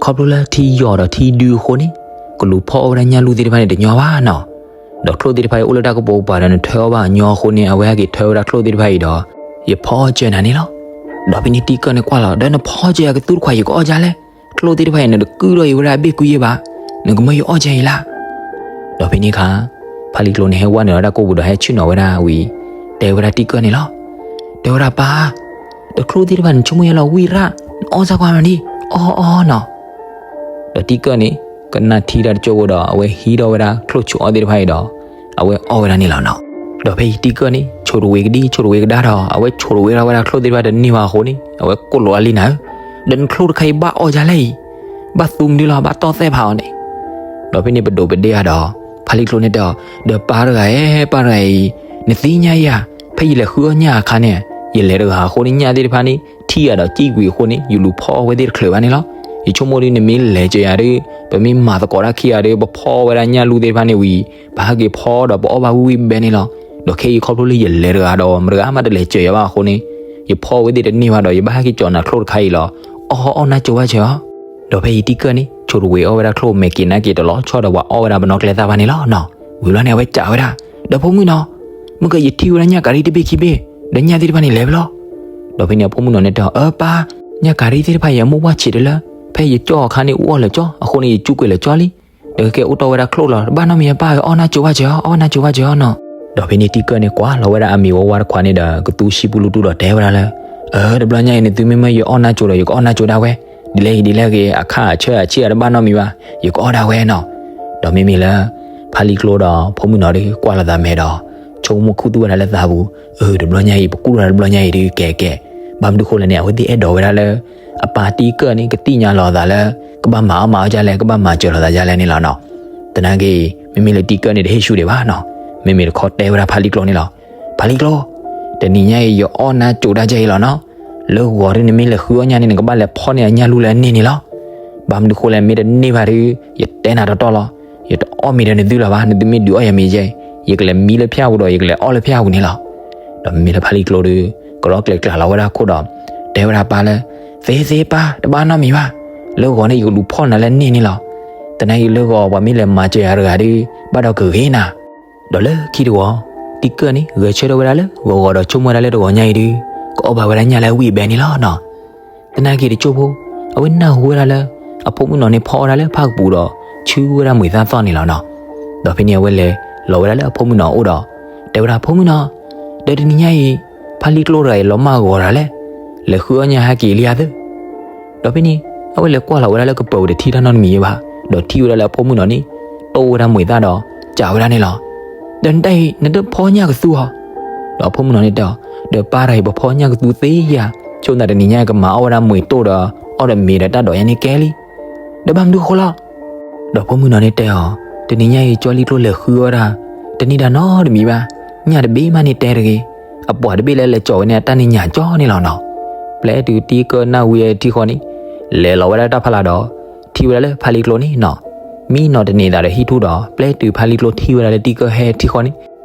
ခီဖျိလၢထံယီၤဒီးထံဒုအဃိန့ၣ် ကလူၤဖီအီၣ်ဝဲဒၣ်ညၣ်လူၢ်သ့ၣ်တဖၣ်န့ၣ်တညီဘၣ်နီၤ. ဒီးချိၣ်သ့ၣ်တဖၣ်အံၤအိၣ်လၢတၢ်ကပိာ်ကပၤဒီးနထၢအီၣ်ဘၣ်အညီအဃိန့ၣ် အဝဲဟဲက့ၤထၢဝဲဒၣ်ချိၣ်သ့ၣ်တဖၣ်အံၤဒီး ယဖီအီၣ်စၢၤနၤန့ၣ်လီၤ. ဒီးဖဲန့ၣ်တံၢ်ကၢၢ်န့ၣ်ကွၢ်လီၤ, ဒီးနဖီစၢၤအကသူတခွး ယကအီၣ်ကါလဲၣ်. ချိၣ်သ့ၣ်တဖၣ်အံၤ နတကုၢ်ထီၣ်အံၤဝဲဒၣ်အဘ့ၣ်ကွံယဲဘၣ်, နကမၢယအီၣ်ကါအံၤလၢ်. ဒီးဖဲန့ၣ်အခါ ဖါလံကျိန့ၣ်ဟဲဝဲနုာ်လၢတၢ်ကိၢ်ပူၤဒီးဟဲဆ့ၣ်နီၤဝဲဒၣ်ဝံၤ တဲဝဲဒၣ်တံၢ်ကၢၢ်န့ၣ်လီၤ. တဲဝဲဒၣ်ပၢ်, ဒီးချိၣ်သ့ၣ်တဖၣ်န့ၣ် ဆိကမိၣ်ယါလီၤဝံၣ်ရၣ်, နအီၣ်စၢ်ကွၢ်မးဒံး, အီၣ်အီၣ်နီၤ. ဒီးတံၢ်ကၢၢ်န့ၣ် ကနၣ်ထံတၢ်တကၠိဖိဒီး အဝဲဟံးထီၣ်ဝဲဒၣ်ချိၣ်ဆူးအီၣ်သ့ၣ်တဖၣ်အံၤဒီး အဝဲအီၣ်ဝဲဒၣ်န့ၣ်လီၤနီၤ. ဒီးဖဲအံၤတံၢ်ကၢၢ်န့ၣ် ဆိၣ်တဝ့ၤကဒံ ဆိၣ်တဝ့ၤကဒါဒီး အဝဲဆိၣ်တဝ့ၤထီၣ်ဝဲဒၣ်ချိၣ်သ့ၣ်တဖၣ်တန့ၢ်ဘၣ်အဃိန့ၣ် အဝဲကိၣ်လိာ်အါလံနၤဧၢ, ဒီးနချိၣ်တခါအံၤဘၣ်အီၣ်ကါလဲၣ်အံၤ, ဘၣ်သူမနုၤလီၤ ဘၣ်တီၢ်သဲၣ်ဖးအီၤန့ၣ်. ဒီးဖဲန့ၣ်ပဒိးပဒ့ဧါဒီး ဖါလံကျိန့ၣ်တဲအီၤ, ဒီးပၢ်တဂၤဧၢ, ပၢ်တဂၤအံၤ, နသ့ၣ်ညါဧါ, ဖဲယလဲၤဃုအီၣ်ညၣ်အခါန့ၣ် ယလဲၤတဂၤအဃိန့ၣ် ညၣ်သ့ၣ်တဖၣ်န့ၣ် ထံၣ်ယၤဒီးစံၣ်ကွံာ်အဃိန့ၣ် ယလူၤဖီအီၣ်ဝဲသ့ၣ်တချုးဘၣ်န့ၣ်လီၤ. ယဆိကမိၣ်ဒ်နမ့ၢ်လဲၤစၢၤယၤဒီး ပမ့ၢ်မၤသကိးတၢ်ခံဂၤဒီး ပဖီဝဲဒၣ်ညၣ်လူၢ်သ့ၣ်တဖၣ်န့ၣ်ဝံၤ ပဟဲက့ၤဖီဒီးပအီၣ်ဘၣ်ဝံၣ်ဝံၣ်ဘဲန့ၣ်လီၤ. ဒီးခဲအံၤခီဖျိလၢယလဲၤတဂၤဒီး မတဂၤမးတလဲၤစၢၤယၤဘၣ်အဃိန့ၣ် ယဖီဝဲသ့ၣ်တန့ၢ်ဘၣ်ဒီး ယဘၣ်ဟဲက့ၤကၠီၤနၤချိၣ်တခါအံၤလီၤ. အီၣ်အီၣ်နၢ်ကၠိဘၣ်စၢၤအီၤ. ဒီးဖဲအံၤတံၢ်ကၢၢ်န့ၣ် ဆိၣ်တဝ့ၤအီၣ်ဝဲဒၣ်ချိၣ်မဲာ်က့ၤနၢ်က့ၤတလီၤဆီဒီးပှၤအီၣ်ဝဲဒၣ်ပနီၣ်ကျဲသၣ်ဘၣ်န့ၣ်လီၤနီၤ. ဝံၤလီၤန့ၣ် အဝဲကးဝဲဒၣ်, ဒီးဖိမုၣ်နီၤ, မ့ၢ်ကယထံၣ်ဝဲဒၣ်ညၣ်ကၤရံၣ်တဘ့ၣ်ခံဘ့ၣ်, ဒီးညၣ်သ့ၣ်တဖၣ်န့ၣ်လဲၤဖဲလဲၣ်. ဒီးဖဲန့ၣ်အဖိမုၣ်နီၤန့ၣ်တဲအီၤ, အၢပၢ်, ညၣ်ကၤရံၣ်သ့ၣ်တဖၣ်အံၤအမိၢ်ပှၢ်ဆံးတလၢ, ဖဲယကၠီၣ်အခါန့ၣ် အူအီၣ်လၢာ်ကၠီ, အဃိန့ၣ် ယစူးကွံာ်လၢာ်ကၠီလံ. ဒီးကဲအိၣ်တီၢ်ဝဲဒၣ်ချိၣ်လီၤ, တဘၣ်နီတမံၤ ပၢ်ဧၢ, အီၣ်နၢ်ကၠိဘၣ်စၢၤအီၤ, အီၣ်နၢ်ကၠိဘၣ်စၢၤအီၤနီၤ. ဒီးဖဲန့ၣ်တံၢ်ကၢၢ်န့ၣ် ကွၢ်လီၤဝဲဒၣ်အမံၤဝီဝါတခွးန့ၣ်ဒီး ကသူဆံပူလူတူၢ်ဒီးတဲဝဲဒၣ်လၢ, အၢ တဘျီညါအံၤ နသုမ့ၢ်မၢယအီၣ်နၢ်ကၠိဒီး ယကအီၣ်နၢ်ကၠိဒၣ်ဝဲ, ဒ်လဲၣ်ဂ့ၤဒ်လဲၣ်ဂ့ၤ အခါအဆၢအဆံၣ်အတဘၣ်နီတမံၤဘၣ်, ယကအီၣ်ဒၣ်ဝဲနီၤ. ဒီးမ့မ့ၢ်လၢ ဖါလံကျိဒီးဖိမုၣ်နီၤဒီး ကွၢ်လီၤသးမဲာ်ဒီး ဆိကမိၣ်ခူသူၣ်ဝဲဒၣ်လၢသးပူၤ, အၢ တဘျီညါအံၤ ပကူၣ်ထီၣ်တဘျီညါအံၤဒီး ကဲကဲ, ဘၣ်မနုၤဃိလဲၣ်န့ၣ် အဝဲသ့ၣ်အဲၣ်ဒိးဝဲဒၣ်လၢ အပၢ်တံၢ်ကၢၢ်န့ၣ် ကသ့ၣ်ညါလီၤအသးလၢ ကဘၣ်မၤအီၣ်မၤအီၣ်ဒ်လဲၣ် ကဘၣ်မၤစၢၤလီၤသးဒ်လဲၣ်န့ၣ်လီၤနီၤ. သနာ်က့ မ့မ့ၢ်လၢတံၢ်ကၢၢ်န့ၣ် တဟ့ၣ်ဆူၣ်ဒံးဘၣ်နီၤ. မ့မ့ၢ်တခီတဲဝဲဒၣ်ဖါလံကျိန့ၣ်လီၤ. ဖါလံကျိ, တနံၤညါအံၤ ယအီၣ်နၢ်ကၠိဒၣ်ကဲအံၤလီၤနီၤ. လၢဂီၤဒီး နမ့ၢ်လဲၤဃုအီၣ်ညၣ်န့ၣ် နကဘၣ်လဲၤဖီန့ၢ်အညၣ်လူၢ်လၢအန့ၢ်န့ၣ်လီၤ. ဘၣ်မနုၤဃိလဲၣ် မ့ၢ်တန့ၢ်ဘၣ်ဒီး ယတဲနၤတီတီလီၤ. ယတအီၣ်မ့ၤဒီးနသုလၢၤဘၣ်, နသုမ့ၢ်ဒုးအီၣ်ယၤမ့ၤယဲအံၤ, ယကလဲၤမံလၢဖၠၣ်ပူၤဒီး ယကလဲၤအီၣ်လၢဖၠၣ်ပူၤန့ၣ်လီၤ. ဒီးမ့မ့ၢ်လၢဖါလံကျိဒီး ကရီကျဲၤကျါလီၤဝဲဒၣ်ခိၣ်ဒီး တဲဝဲဒၣ်ပၢ်လၢ, သ့သ့ပၢ်, တဘၣ်နီတမံၤဘၣ်. လၢဂီၤန့ၣ် ယကလူၤဖီနၤလၢန့ၢ်န့ၣ်လီၤ. သနာ်က့လၢဂီၤ ပှၤမ့ၢ်လဲၤမၤစၢၤယၤတဂၤဒီး ဘၣ်ဒီးကဂ့ၤနၤ. ဒီးလၢခံတဝီၤ တံၢ်ကၢၢ်န့ၣ် ဂဲၤဆၢထၢၣ်ဝဲဒၣ်လၢဂီၤဂီၤဒီး ဆိကမိၣ်ဝဲဒၣ်လၢတဂီၤညါအံၤဒီး ကအီၣ်ဘၣ်ဝဲဒၣ်ညၣ်လၢအဝံၣ်အဘဲန့ၣ်လီၤနီၤ. သနာ်က့တကၠိဖိ အဝဲနၢ်ဟူဝဲဒၣ်လၢ အဖိမုၣ်နီၤန့ၣ်ဖီအီၣ်ဝဲဒၣ်လၢဖၣ်ကပူၤဒီး ဆူဝဲဒၣ်မှံၤသၣ်သီၣ်န့ၣ်လီၤနီၤ. ဒီးဖဲန့ၣ်အဝဲလဲၤလီၤဝဲဒၣ်လၢအဖိမုၣ်နီၤအအိၣ်ဒီး တဲဝဲဒၣ် ဖိမုၣ်နီၤ, ဒီးတနံၤညါအံၤ ဖါလံကျိတဂၤအံၤလီၤမၢ်ဂီၤတၢ်လဲၣ်, လဲၤဃုအီၣ်ညၣ်ဟဲက့ၤလံဧါသၢ. ဒီးဖဲန့ၣ် အဝဲလဲၤကွၢ်လီၤဝဲဒၣ်လၢကပၢၤပူၤတထံၣ်တၢ်နီတမံၤဘၣ်, ဒီးထံၣ်ဝဲဒၣ်လၢအဖိမုၣ်နီၤန့ၣ် တိၢ်ဝဲဒၣ်မှံၤသၣ်ဒီး ကးဝဲဒၣ်န့ၣ်လီၤ. ဒီးနတၢ်အံၤ နတဖီညၣ်ကသူဧါ. ဒီးအဖိမုၣ်နီၤန့ၣ်တဲအီၤ, ဒီးပၢ်တဂၤအံၤ ပဖီညၣ်ကသူသ့ယၤ, ဆိသးတနံၤညါကမၤအီၣ်ဝဲဒၣ်မှံၤတိၢ်ဒီး အီၣ်ဒီးမ့ၤဒီးတၢ်ဒိးယဲန့ၣ်ကဲလံ. ဒီးဘၣ်မနုၤဃိလီၤ. ဒီးဖိမုၣ်နီၤန့ၣ်တဲအီၤ, တနံၤညါအံၤကၠီလံကျိလဲၤဃုဝဲဒၣ် တန့ၢ်တၢ်နီတမံၤဘၣ်, ညၣ်တဘ့ၣ်မးန့ၣ်တဲတဂ့ၤ, အပှၤတဘ့ၣ်လၢလဲၤကၠီဝဲန့ၣ်အတၢ်န့ၣ်ညၣ်ကၠီန့ၣ်လီၤနီၤ. ပျဲတုၤတံကၢၢ်နၢ်ဟူဝဲထံဃီန့ၣ်, လဲၤလီၤဝဲဒၣ်တၢ်ဖးလာ်ဒီး ထံၣ်ဝဲဒၣ်လၢဖါလံကျိန့ၣ်နီၤ, မံနီၤတန့ၢ်သးဒီးဟံၣ်ထူၣ်ဒီး ပျဲတုၤဖါလံကျိထံၣ်ဝဲဒၣ်လၢတံကၢၢ်ဟဲထံဃီန့ၣ်,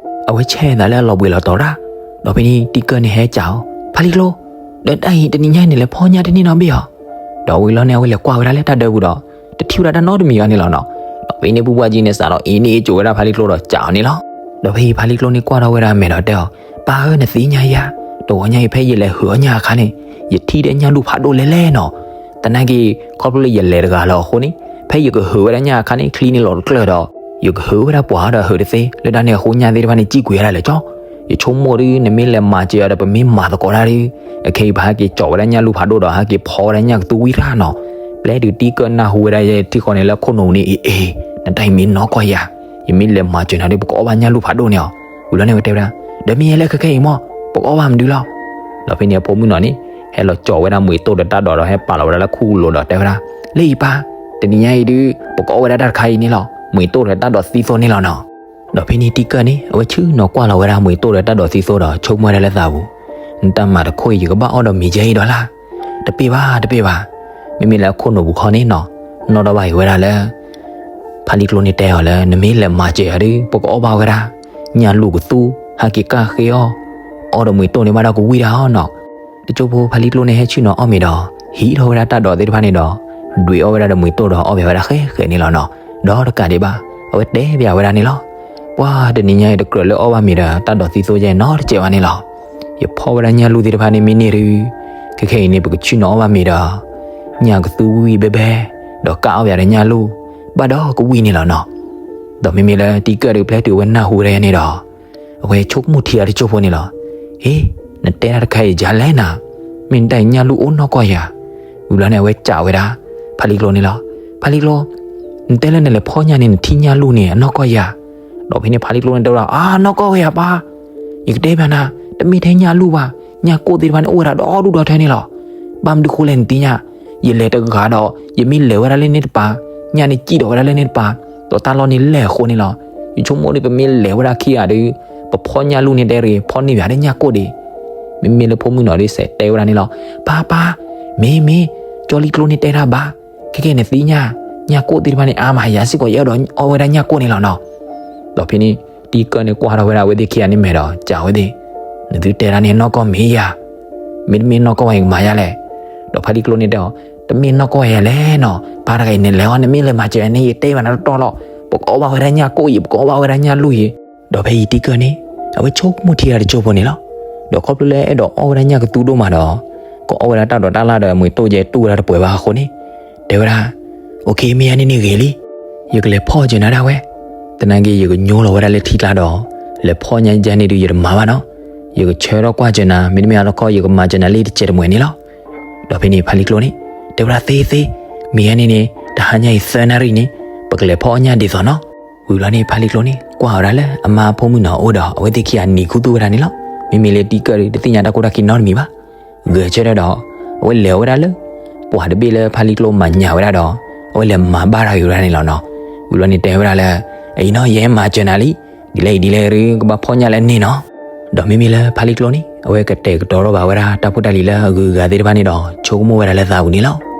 အဝဲဆဲးသးလၢအလီၤဘှံးလီၤတီၤတၢ်, ဒီးဖဲန့ၣ်တံကၢၢ်န့ၣ်ဟဲကးအီၤ, ဖါလံကျိ, ဒီးတၢ်အံၤတနံၤညါအံၤန့ၣ်လဲၤဖီညၣ်တန့ၢ်နီတဘ့ၣ်အီၤ, ဒီးဝံၤလီၤန့ၣ် အဝဲလဲၤကွၢ်ဝဲဒၣ်လၢတၢ်ဒၢပူၤဒီး တထံၣ်ဝဲဒၣ်တၢ်နီတမံၤဘၣ်န့ၣ်လီၤနီၤ. ဒီးဖဲန့ၣ်ပူၤပှၢ်ကံန့ၣ် စးထီၣ်အ့န့ၢ်အ့ကိၤဝဲဒၣ်ဖါလံကျိဒီးကးအီၤန့ၣ်လီၤ. ဒီးဖဲအံၤဖါလံကျိန့ၣ်ကွၢ်ထီၣ်ဝဲဒၣ်အမဲာ်ဒီးတဲအီၤ, ပၢ်ဧၢ နသ့ၣ်ညါဧါ, တဂီၤညါအံၤဖဲယလဲၤဟုးအီၣ်ညၣ်အခါန့ၣ်, ယထံၣ်ဒီးညၣ်လူၢ်ဖးဒိၣ်လဲၣ်လဲၣ်နီၤ. သနာ်က့ ခီဖျိလၢယလဲၤတဂၤလီၤအဃိန့ၣ်, ဖဲယကဟုးဝဲဒၣ်ညၣ်အခါန့ၣ် ချံန့ၣ်လီၤတကျၢၢ်ဒီး ယကဟုးဝဲဒၣ်ပှၤဒီးဟုးတသ့, လၢတၢ်န့ၣ်အဃိညၣ်သ့ၣ်တဖၣ်န့ၣ် စံၣ်ကွံာ်ဝဲဒၣ်လၢာ်ကၠီ. ယဆိကမိၣ်ဒုး နမ့ၢ်လဲၤမၤစၢၤအီၤဒီး ပမ့ၢ်မၤသကိးတၢ်ဒုး, အခဲအံၤပဟဲက့ၤကၠီဝဲဒၣ်ညၣ်လူၢ်ဖးဒိၣ်ဒီး ဟဲက့ၤဖီဝဲဒၣ်ညၣ်ကသူဝံၣ်တၢ်နီၤ. ပျဲတုၤတံကၢၢ်နၢ်ဟူဝဲဒၣ်ယဲထံဃီန့ၣ်လၢခိၣ်နူာ်ပူၤန့ၣ် အ့ အ့, နတၢ်အံၤမ့ၢ်နီၢ်ကီၢ်ယၤ, ယမ့ၢ်လဲၤမၤစၢၤနၤဒုး ပကအီၣ်ဘၣ်ညၣ်လူၢ်ဖးဒိၣ်န့ၣ်အီၤ. ဝံၤလီၤန့ၣ် အဝဲတဲဝဲဒၣ်, ဒီးမ့ၢ်ယဲလၢခဲခဲအံၤမ့ၢ် ပကအီၣ်ဘၣ်မနုၤလီၤ. ဒီးဖဲန့ၣ်အဖိမုၣ်နီၤန့ၣ် ဟဲလီၤကၠီဝဲဒၣ်မှံၤတိၢ်ဒီးတၢ်ဒိးဒီး ဟဲပာ်လီၤဝဲဒၣ်လၢခူၣ်လိၤဒီးတဲဝဲဒၣ်, လၢအံၤပၢ်, တနံၤညါအံၤဒုး ပကအီၣ်ဝဲဒၣ်တၢ်တခါအံၤန့ၣ်လီၤ, မှံၤတိၢ်ဒီးတၢ်ဒိးသံသိန့ၣ်လီၤနီၤ. ဒီးဖဲန့ၣ်တံကၢၢ်န့ၣ် အဝဲဆ့ၣ်နီၤကွၢ်လီၤဝဲဒၣ်မှံၤတိၢ်ဒီးတၢ်ဒိးသံသိဒီး ဆိကမိၣ်ဝဲဒၣ်လၢသးပူၤ, နတၢ်မၤတခိၣ်အံၤ ယကဘၣ်အီၣ်ဒီးမ့ၤယဲအံၤဒီးလၢ်. တပ့ၢ်ဘၣ် တပ့ၢ်ဘၣ်. မ့မ့ၢ်လၢအခိၣ်နူာ်ပူၤခီန့ၣ်နီၤ, နီၣ်ထီၣ်ဘၣ်အံၤဝဲဒၣ်လၢ ဖါလံကျိန့ၣ်တဲအီၤလၢ နမ့ၢ်လဲၤမၤစၢၤယၤဒုး ပကအီၣ်ဘၣ်ဝဲဒၣ် ညၣ်လူၢ်ကသူ, ဟဲက့ၤကၣ်ဃ့အီၣ်, အီၣ်ဒီးမှံၤတိၢ်န့ၣ်ဘၣ်ဒီးကဝံၣ်တၢ်အီၤနီၤ. တကၠိဖိဖါလံကျိန့ၣ်ဟဲဆ့ၣ်နီၤအီၣ်မ့ၤဒီး ဟံးထီၣ်ဝဲဒၣ်တၢ်ဒိးသ့ၣ်တဖၣ်န့ၣ်ဒီး ဒွဲၣ်အီၣ်ဝဲဒၣ်ဒီးမှံၤတိၢ်ဒီးအီၣ်ဘၣ်ဝဲဒၣ်ဃဲဃဲန့ၣ်လီၤနီၤ. ဒီးတကးဒံးဘၣ် အဝဲတဲဘၣ်ဝဲဒၣ်န့ၣ်လီၤ. ပှၢ်တနံၤညါအံၤတကြၢးလၢအီၣ်ဘၣ်မ့ၤဒီးတၢ်ဒိးသံသိယဲနီတစဲးဘၣ်န့ၣ်လီၤ. ယဖီၣ်ဝဲဒၣ်ညၣ်လူၢ်သ့ၣ်တဖၣ်န့ၣ်မ့ၢ်န့ၢ်ဒုး, ခဲခဲအံၤန့ၣ် ပကဆ့ၣ်နီၤအီၣ်ဘၣ်မ့ၤဒီး ညၣ်ကသူဝံၣ်ဘဲဘဲ, ဒီးကၣ်အီၣ်ဘၣ်ဒီးညၣ်လူၢ်, ဘၣ်ဒီးကဝံၣ်န့ၣ်လီၤနီၤ. ဒီးမ့မ့ၢ်လၢတံကၢၢ်ဒုး ပျဲတုၤအဝဲနၢ်ဟူဝဲဒၣ်န့ၣ်ဒီး အဝဲဆိကမိၣ်ထံအတကၠိဖိန့ၣ်လီၤ. အ့, နတဲတၢ်တခါအံၤယၤလဲၣ်နၤ, မ့ၢ်နတၢ်အံၤညၣ်လူၢ်အိၣ်နီၢ်ကီၢ်ယၤ. ဝံၤလီၤန့ၣ် အဝဲစံးဝဲဒၣ် ဖါလံကျိန့ၣ်လီၤ. ဖါလံကျိ, နတဲလၢနလဲၤဖီၣ်ညၣ်န့ၣ် နထံၣ်ညၣ်လူၢ်န့ၣ် အနီၢ်ကီၢ်ယၤ. ဒီးဖဲန့ၣ်ဖါလံကျိန့ၣ်တဲဝဲဒၣ်, အါ, နီၢ်ကီၢ်ဝဲယၤပၢ်, ယကတဲဘၣ်နၤ, တမ့ၢ်ထဲညၣ်လူၢ်ဘၣ်, ညၣ်ကိၢ်သ့ၣ်တဖၣ်န့ၣ် အိၣ်ဝဲဒၣ်ဒီဒူၣ်ဒီထၢန့ၣ်လီၤ. ဘၣ်မနုၤဃိလဲၣ်နသ့ၣ်ညါ, ယလဲၤတဂၤဒီး ယမ့ၢ်လဲၤဝဲဒၣ်လၢန့ၣ်တပၤ, ညၣ်န့ၣ်စံၣ်ဒီးဝဲဒၣ်လၢန့ၣ်တပၤ, ဒီးတၢ်လီၢ်န့ၣ်လဲၢ်အဃိန့ၣ်လီၤ. ယဆိကမိၣ်ဒုးပမ့ၢ်လဲၤဝဲဒၣ်ခံဂၤဒုး, ပဖီၣ်ညၣ်လူၢ်န့ၣ်တဲတဂ့ၤ, ဖီၣ်န့ၢ်ဘၣ်ဒၣ်ညၣ်ကိၢ်ဒံး. မ့မ့ၢ်လၢဖိမုၣ်နီၤဒုးစဲးတဲဝဲဒၣ်န့ၣ်လီၤ. ပၢ်ပၢ်, မ့ၢ်မ့ၢ်, ကၠီလံကျိန့ၣ်တဲတၢ်ဘၣ်, ခဲကဲနသ့ၣ်ညါ, ညၣ်ကိၢ်သ့ၣ်တဖၣ်န့ၣ် အါမးယၤစ့ၢ်ကီး ယအဲၣ်ဒိးအီၣ်ဝဲဒၣ်ညၣ်ကိၢ်န့ၣ်လီၤနီၤ. ဒီးဖဲန့ၣ် တံကၢၢ်န့ၣ်ကွၢ်ထီၣ်ဝဲဒၣ်အဝဲသ့ၣ်ခံဂၤန့ၣ်မဲာ်ဒီး စံးဝဲသ့ၣ်, နသုတဲဒၣ်န့ၣ်နီၢ်ကီၢ်မ့ၢ်ယၤ, မ့တမ့ၢ်နီၢ်ကီၢ်ဘၣ် ယကမၤယၤလဲၣ်. ဒီးဖါလံကျိန့ၣ်တဲအီၤ, တမ့ၢ်နီၢ်ကီၢ်ယၤလဲၣ်နီၤ, ပၢ်တဂၤအံၤန့ၣ်လဲၤအီၤ နမ့ၢ်လဲၤမၤစၢၤန့ၣ် ယတဲဘၣ်နၤတတီၢ်လီၤ, ပကအီၣ်ဘၣ်ဝဲဒၣ်ညၣ်ကိၢ်အံၤ ပကအီၣ်ဘၣ်ဝဲဒၣ်ညၣ်လူၢ်အံၤ. ဒီးဖဲအံၤတံကၢၢ်န့ၣ် အဝဲဆိကမိၣ်ထံဂၤတကၠိဖိန့ၣ်လီၤ. ဒီးခီဖျိလၢအဲၣ်ဒိးအီၣ်ဝဲဒၣ်ညၣ်ကသူဒိၣ်မးဒီး ကအီၣ်ဝဲဒၣ်တၢ်ဒိးတၢ်လၢ်ဒီး မှံၤတိၢ်ယဲတူၢ်ဝဲဒၣ်တပှဲၤဘၣ်အဃိန့ၣ် တဲဝဲဒၣ်, OK မ့ၢ်ယၤန့ၣ်န့ၣ်ဂ့ၤလံ, ယကလဲၤဖီၣ်စၢၤနၤဒၣ်ဝဲ, သနာ်က့ ယကညိလီၤဝဲဒၣ်လၢထံကျါဒီး လဲၤဖီၣ်ညၣ်ယဲန့ၣ်ဒုး ယတမၤဘၣ်နီၤ, ယကဆၢထီၣ်ကွၢ်စၢၤနၤ မ့တမ့ၢ်အလီၢ်ခီ ယကမၤစၢၤနၤလၢတစဲးတမှဲၤန့ၣ်လီၤ. ဒီးဖဲန့ၣ်ဖါလံကျိန့ၣ် တဲဝဲဒၣ်သ့သ့, မ့ၢ်ယၤန့ၣ်န့ၣ် တဟါညါအံၤသၢနၣ်ရံၣ်န့ၣ် ပကလဲၤဖီၣ်အီၣ်ညၣ်ဒ်သိးနီၤ. ဝံၤလီၤန့ၣ် ဖါလံကျိန့ၣ် ကွၢ်ဝဲဒၣ်လၢအမါအဖိမုၣ်နီၤအအိၣ်ဒီး အဝဲသ့ၣ်ခံဂၤနံၤခူသူၣ်ဝဲဒၣ်န့ၣ်လီၤ. မ့မ့ၢ်လၢတံကၢၢ်ဒုး တသ့ၣ်ညါတၢ်ကိၢ်တၢ်ဂီၤနီတမံၤဘၣ်. ဂဲၤဆၢထၢၣ်ဒီး အဝဲလဲၤဝဲဒၣ်လၢ ပှၤတဘ့ၣ်လၢဖါလံကျိမၤညၣ်ဝဲဒၣ်ဒီး အဝဲလဲၤမၤဘၣ်တၢ်ဂ့ၤဝဲဒၣ်န့ၣ်လီၤနီၤ. ဝံၤလီၤန့ၣ်တဲဝဲဒၣ်လၢ အံၤနီၤ ယဟဲမၤစၢၤနၤလံ, ဒ်လဲၣ်အံၤဒ်လဲၣ်ဒုး ကဘၣ်ဖီၣ်ညၣ်လၢန့ၣ်နီၤ. ဒီးမ့မ့ၢ်လၢဖါလံကျိန့ၣ် အဝဲကတဲာ်ကတီၤထီၣ်ဘၣ်ဝဲဒၣ်တၢ်ဖိတၢ်လံၤလၢအဂုၤအဂၤသ့ၣ်တဖၣ်န့ၣ်ဒီး ဆိကမိၣ်ဝဲဒၣ်လၢသးပူၤန့ၣ်လီၤ.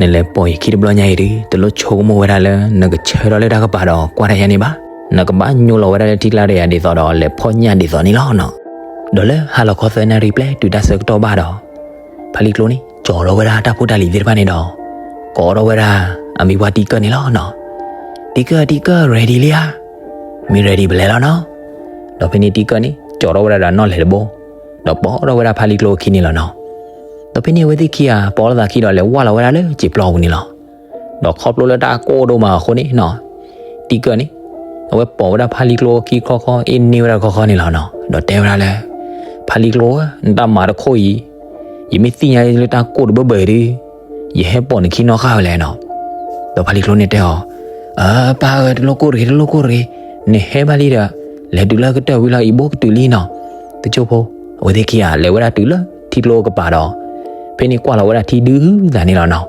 နလဲၤပိာ်ယခံတဘျီညါအံၤဒုး တလိၣ်ဆိကမိၣ်ဝဲဒၣ်လၢ နကဆၢထီၣ်လၢတၢ်ကပၤဒီးကွၢ်တၢ်ယဲန့ၣ်ဘၣ်. နကဘၣ်ညိလီၤဝဲဒၣ်လၢထံကျါဒီးယၤဒ်သိးဒီးလဲၤဖီၣ်ညၣ်ဒ်သိးန့ၣ်လီၤနီၤ. ဒီးလၢဟါလီၤခီသၢနၣ်ရံၣ်ပျဲတုၤတၢ်ဆၢကတီၢ်ဘၣ်ဒီး ဖါလံကျိန့ၣ် ကၠီၤထီၣ်ဝဲဒၣ်တၢ်ဖိတၢ်လံၤသ့ၣ်တဖၣ်န့ၣ်ဒီး ကိးထီၣ်ဝဲဒၣ်အမံၤပှၢ်တံကၢၢ်န့ၣ်လီၤနီၤ. တံကၢၢ် တံကၢၢ် ready လံဧါ, မ့ၢ် ready ပလဲၤလီၤနီၤ. ဒီးဖဲန့ၣ်တံကၢၢ်န့ၣ် ကၠီၤထီၣ်ဝဲဒၣ်ဒီးနီၣ်လဲၤတဘိ ဒီးပိာ်ထီၣ်ဝဲဒၣ်ဖါလံကျိအခံန့ၣ်လီၤနီၤ. ဒီးဖဲန့ၣ်အဝဲသ့ၣ်ခံဂၤပိာ်လိာ်သးခံဒီးလဲၤဝၢ်လီၤဝဲဒၣ်လၢစံာ်ပျီပူၤန့ၣ်လီၤ. ဒီးခီဖျိလၢတၢ်ကိၢ်ဒိၣ်မးအဃိန့ၣ်နီၤ တံကၢၢ်န့ၣ် အဝဲပိာ်ဝဲဒၣ်ဖါလံကျိခံခီခီ အ့ၣ်န့ၢ်ဝဲဒၣ်ခီခီန့ၣ်လီၤနီၤ. ဒီးတဲဝဲဒၣ်လၢ ဖါလံကျိဧၢ နတၢ်မၤတခိၣ်အံၤ ယမ့ၢ်သ့ၣ်ညါလၢတၢ်ကိၢ်တဘၢဘၢအံၤဒုး ယဟဲပိာ်နခံနီၣ်ဃာ်ဝဲလဲၣ်နီၤ. ဒီးဖါလံကျိန့ၣ်တဲအီၤ, အၢ ပၢ်ဧၢ တလိၣ်ကိၢ်တဂ့ၤ တလိၣ်ကိၢ်တဂ့ၤ, နဟဲဘၣ်လံဒီး လဲၤတုၤလၢကတၢၢ်ဝံၤလီၤ အံၤဘိကတုၤလံနီၤ. တကၠိဖိ အဝဲသ့ၣ်ခံဂၤလဲၤဝဲဒၣ်တုၤလၢထံကျိကပၤဒီး ဖဲန့ၣ်ကွၢ်လီၤဝဲဒၣ်ထံဒုသးန့ၣ်လီၤနီၤ.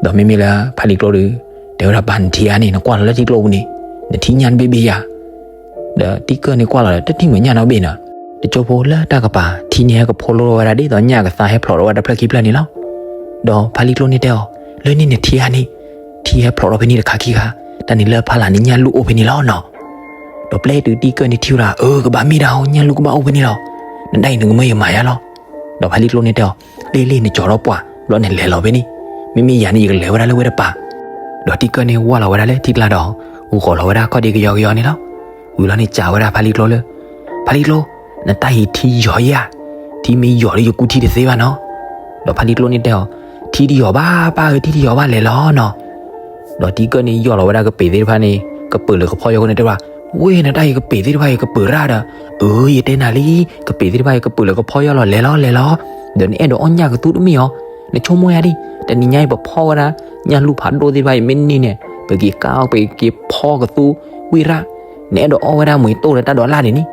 ဒီးမ့မ့ၢ်လၢဖါလံကျိဒီး တဲဝဲဒၣ် ပၢ်နထံဧါန့ၣ် နကွၢ်လီၤလၢထံကျိပူၤန့ၣ် နထံၣ်ညၣ်တဘ့ၣ်ဘ့ၣ်ယၤ ဒီးတံၢ်ကၢၢ်န့ၣ်ကွၢ်လီၤဒီး တထံၣ်မုာ်ညၣ်နီတဘ့ၣ်နီၤ. တကၠိဖိလၢတၢ်ကပၤ ထံန့ၣ်ဟဲကဖိလိထီၣ်ဝဲဒၣ်ဒ်သိးညၣ်ကသါဟဲဖျိးထီၣ်ဝဲဒၣ်တဖျၢၣ်ခံဖျၢၣ်န့ၣ်လီၤ. ဒီးဖါလံကျိန့ၣ်တဲအီၤ လၢန့ၣ်နထံဧါန့ၣ် ထံဟဲဖျိးထီၣ်ဖဲန့ၣ်တခါခံခါ တၢ်န့ၣ်လၢဖီလာ်န့ၣ်ညၣ်လူၢ်အိၣ်ဖဲန့ၣ်လီၤနီၤ. ဒီးပျဲတုၤတံၢ်ကၢၢ်န့ၣ်ထံၣ်ဝဲဒၣ် အၢ ကဘၣ်မ့ၢ်ဒၣ်အီၤ ညၣ်လူၢ်ကဘၣ်အိၣ်ဖဲန့ၣ်လီၤ. နဒၣ်အံၤနကမၢယမၤယါလီၤ. ဒီးဖါလံကျိန့ၣ်တဲအီၤ လ့ၣ်လ့ၣ်နကၠီၤထီၣ်ပှၤ ဘျီနလဲၤလီၤဖဲန့ၣ် မ့မ့ၢ်ယၤန့ၣ် ယကလဲၤဝဲဒၣ်လၢဝဲတပၤ. ဒီးတံၢ်ကၢၢ်န့ၣ်ဝၢ်လီၤဝဲဒၣ်လၢထံကျါဒီး ဂီၤလီၤဝဲဒၣ်ခီၣ်ဒ့ကယီကယီန့ၣ်လီၤ. ဝံၤလီၤန့ၣ်စံးဝဲဒၣ်ဖါလံကျိလၢ ဖါလံကျိ နတၢ်အံၤထံယီၤယါ ထံမ့ၢ်ယီၤဒီးယကူထံတသ့ဘၣ်နီၤ. ဒီးဖါလံကျိန့ၣ်တဲအီၤ ထံတယီၤဘၣ် ပၢ်ဧၢ ထံတယီၤဘၣ် လဲၤလီၤနီၤ. ဒီးတံၢ်ကၢၢ်န့ၣ်ယီၢ်လီၤဝဲဒၣ်ကပ့ၤသ့ၣ်တဖၣ်န့ၣ် ကပၢၤလၢကဖီယီၢ်ဃိန့ၣ်တဲဝဲဒၣ် ဝ့ၢ် နတၢ်အံၤကပ့ၤသ့ၣ်တဖၣ်အံၤကပၢၤရၣ်ဒီး အၢ ယတဲနၤလံ ကပ့ၤသ့ၣ်တဖၣ်အံၤကပၢၤလၢကဖီယီၢ်လီၤ လဲၤလီၤလဲၤလီၤ. ဒီးနအဲၣ်ဒိးအီၣ်ညၣ်ကသူတမ့ၢ်အီၤ နဆိကမိၣ်ယါဒံး တနံၤညါအံၤပဖီဝဲဒၣ် ညၣ်လူၢ်ဖးဒိၣ်သ့ၣ်တဖၣ်အံၤမ့ၢ်န့ၢ်န့ၣ် ပက့ၤကါအီၤ ပက့ၤဖီကသူဝ့ၢ်ရၣ် နအဲၣ်ဒိးအီၣ်ဝဲဒၣ်မွ့ၤတိၢ်လၢတၢ်ဒိးလၣ်ဒံးန့ၣ်.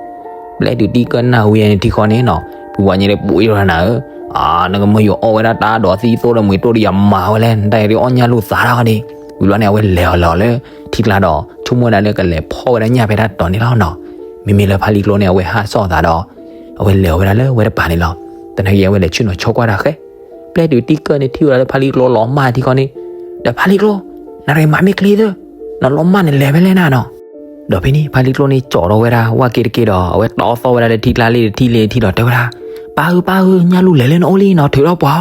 ပျဲတုၤတံၢ်ကၢၢ်နၢ်ဟူယါန့ၣ်ထံဃီန့ၣ်နီၤ ဖုဝါကၠံန့ၣ်ပှ့ၤထီၣ်နၤဧၢ, အါ နကမၢယိၤအီၣ်ဝဲဒၣ်တၢ်ဒိးသံသိဒီးမွ့ၤတိၢ်ဒီးယမၤဝဲလဲၣ် နတၢ်အံၤဒ်အီၣ်ညၣ်လူၢ်သးထီၣ်ဒံး. ဝံၤလီၤန့ၣ်အဝဲလဲၤအီၤလဲၤအီၤလၢထံကျါဒီး ဆိကမိၣ်ဝဲဒၣ်လၢကလဲၤဖီဝဲဒၣ်ညၣ်ဖဲတၢ်တီၤန့ၣ်လီၤနီၤ. မ့မ့ၢ်လၢဖါလံကျိန့ၣ် အဝဲဟးစီၣ်သးဒီး အဝဲလဲၤအီၤဝဲဒၣ်လၢဝဲတပၤန့ၣ်လီၤ. သနာ်က့အဝဲလဲၤဆ့ၣ်နီၤဆိကွၢ်တၢ်ဃဲ ပျဲတုၤတံၢ်ကၢၢ်န့ၣ်ထံၣ်ဝဲဒၣ်လၢဖါလံကျိလီၤမၢ်ထံဃီန့ၣ်, ဒီးဖါလံကျိ, နရ့မးမ့ၢ်ချ့သၢ, နလီၤမၢ်နလဲၤဖဲလဲၣ်နၤနီၤ. ဒီးဖဲန့ၣ် ဖါလံကျိန့ၣ် ကၠီထီၣ်ဝဲဒၣ်ဝၣ်က့တက့ဒီး အဝဲတီသီၣ်ဝဲဒၣ်လၢထံကျါလ့ၣ်တထံၣ်လ့ၣ်တထံၣ်ဒီးတဲဝဲဒၣ်, ပၢ်ဧၢ ပၢ်ဧၢ, ညၣ်လူၢ်လဲၤလၢနအိၣ်လံနီၤ, ထုးထီၣ်ပှၤ